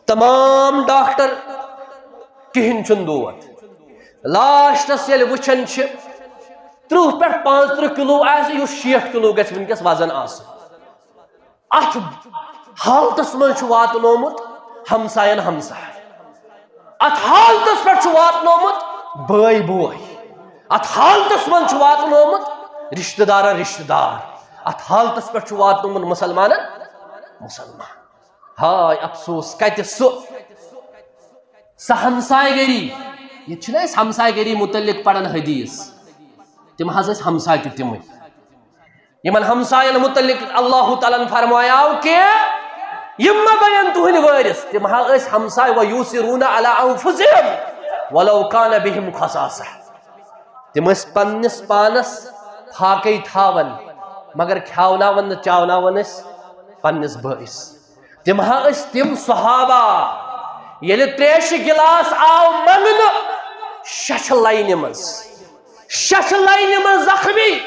تمام ڈاکٹر، کِہیٖنۍ چھُنہٕ دود۔ لاسٹس ییٚلہِ وٕچھان چھِ، ترٕٛہ پٮ۪ٹھ پانٛژترٕٛہ کلو آسہِ، یُس شیٹھ کلو گژھِ وٕنکیٚس وزن آسُن۔ اتھ حالتس منٛز چھُ واتنومُت ہمساین ہمساے، اتھ حالتس پٮ۪ٹھ چھُ واتنومُت بٲے بوے، اتھ حالتس منٛز چھُ واتنومُت رشتہٕ دارن رشتہٕ دار، اتھ حالتس پٮ۪ٹھ چھُ واتنومُت مسلمانن مسلمان۔ ہاے افسوس، کتہِ سُہ، سۄ ہمساے گری؟ ییٚتہِ چھِنہ أسۍ ہمساے گری متعلق پران حدیث، تِم حظ ٲسۍ ہمساے تہِ تِمے۔ یِمن ہمساین متعلق اللہ تعالیٰ ہن فرمایاو کہِ یِم مہ بنن تُہنٛدۍ وٲرث، تِم ہا ٲسۍ ہمساے، وَيُؤْثِرُونَ عَلَىٰ أَنفُسِهِمْ وَلَوْ كَانَ بِهِمْ خَصَاصَةٌ۔ تِم ٲسۍ پننِس پانس فاقے تھاوان، مگر کھیاوناوان نہٕ چاوناوان ٲسۍ پننِس بٲیِس۔ تِم ہا ٲسۍ تِم صحابہ، ییٚلہِ تریشہِ گلاس آو منگنہٕ ششہِ لاینہِ منٛز، ششہِ لاینہِ منٛز زخمی،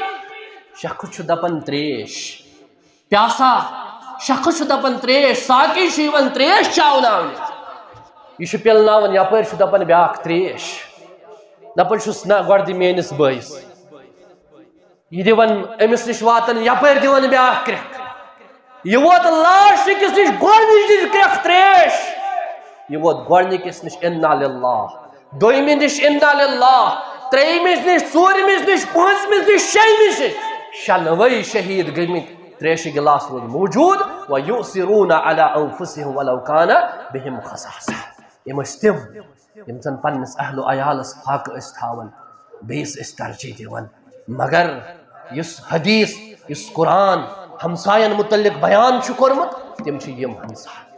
شخص چھُ دپان، تریش، پیاسا، شخص چھُ دَپان ترٛیش، ساقی چھُ یِوان ترٛیش چاوناونہِ، یہِ چھُ پِلناوان، یَپٲرۍ چھُ دَپان بیٛاکھ ترٛیش، دَپان چھُس، نہ، گۄڈٕ دِ میٛٲنِس بٲیِس۔ یہِ دِوان أمِس نِش، واتان یَپٲرۍ دِوان بیٛاکھ کرٛٮ۪کھ۔ یہِ ووت لاسٹٕکِس نِش، گۄڈٕنِچ نِش کرٛٮ۪کھ ترٛیش۔ یہِ ووت گۄڈٕنِکِس نِش انا للہ، دوٚیمہِ نِش انا للہ، ترٛیٚیمِس نِش، ژوٗرمِس نِش، پٲنٛژمِس نِش، شیٚیمِس نِش۔ شٮ۪نوَے شہیٖد گٔمٕتۍ، ترٛیشہِ گِلاس روٗد موجوٗد۔ وَيُؤْثِرُونَ عَلَىٰ أَنفُسِهِمْ وَلَوْ كَانَ بِهِمْ خَصَاصَةٌ۔ یِم ٲسۍ تِم، یِم زَن پنٛنِس اہل و عیالَس فاقہٕ ٲسۍ تھاوان، بیٚیِس ٲسۍ ترجیح دِوان۔ مگر یُس حدیث، یُس قرآن ہمساین متعلق بیان چھُ کوٚرمُت، تِم چھِ یِم ہمساے۔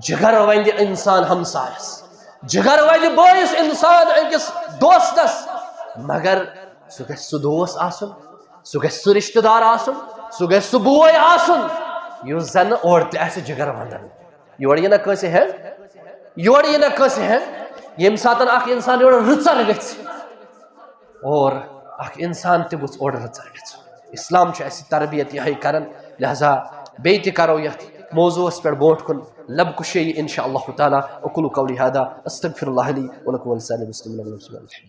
جگر وندِ انسان ہمسایس، جگر وندِ بٲیِس انسان أکِس دوستس، مگر سُہ گژھِ سُہ دوست آسُن، سُہ گژھِ سُہ رشتہٕ دار آسُن، سُہ گژھِ سُہ بوے آسُن، یُس زن اورٕ تہِ آسہِ جگر ونٛدن۔ یورٕ یہِ نہ کٲنٛسہِ ہٮ۪نٛد، یورٕ یہِ نہ کٲنٛسہِ ہٮ۪نٛد، ییٚمہِ ساتن اکھ انسان یورٕ رٕژر گژھِ اور اکھ انسان تہِ گوٚژھ اورٕ رٕژر گژھُن۔ اسلام چھُ اسہِ تربیت یِہے کران، لہذا بیٚیہِ تہِ کرو یتھ موضوعس پٮ۪ٹھ برونٛٹھ کُن لب کُشٲیی ان شاء اللہ تعالیٰ۔ اقول قولی هذا، استغفر الله لي ولكم ولسائر المسلمين من كل ذنب۔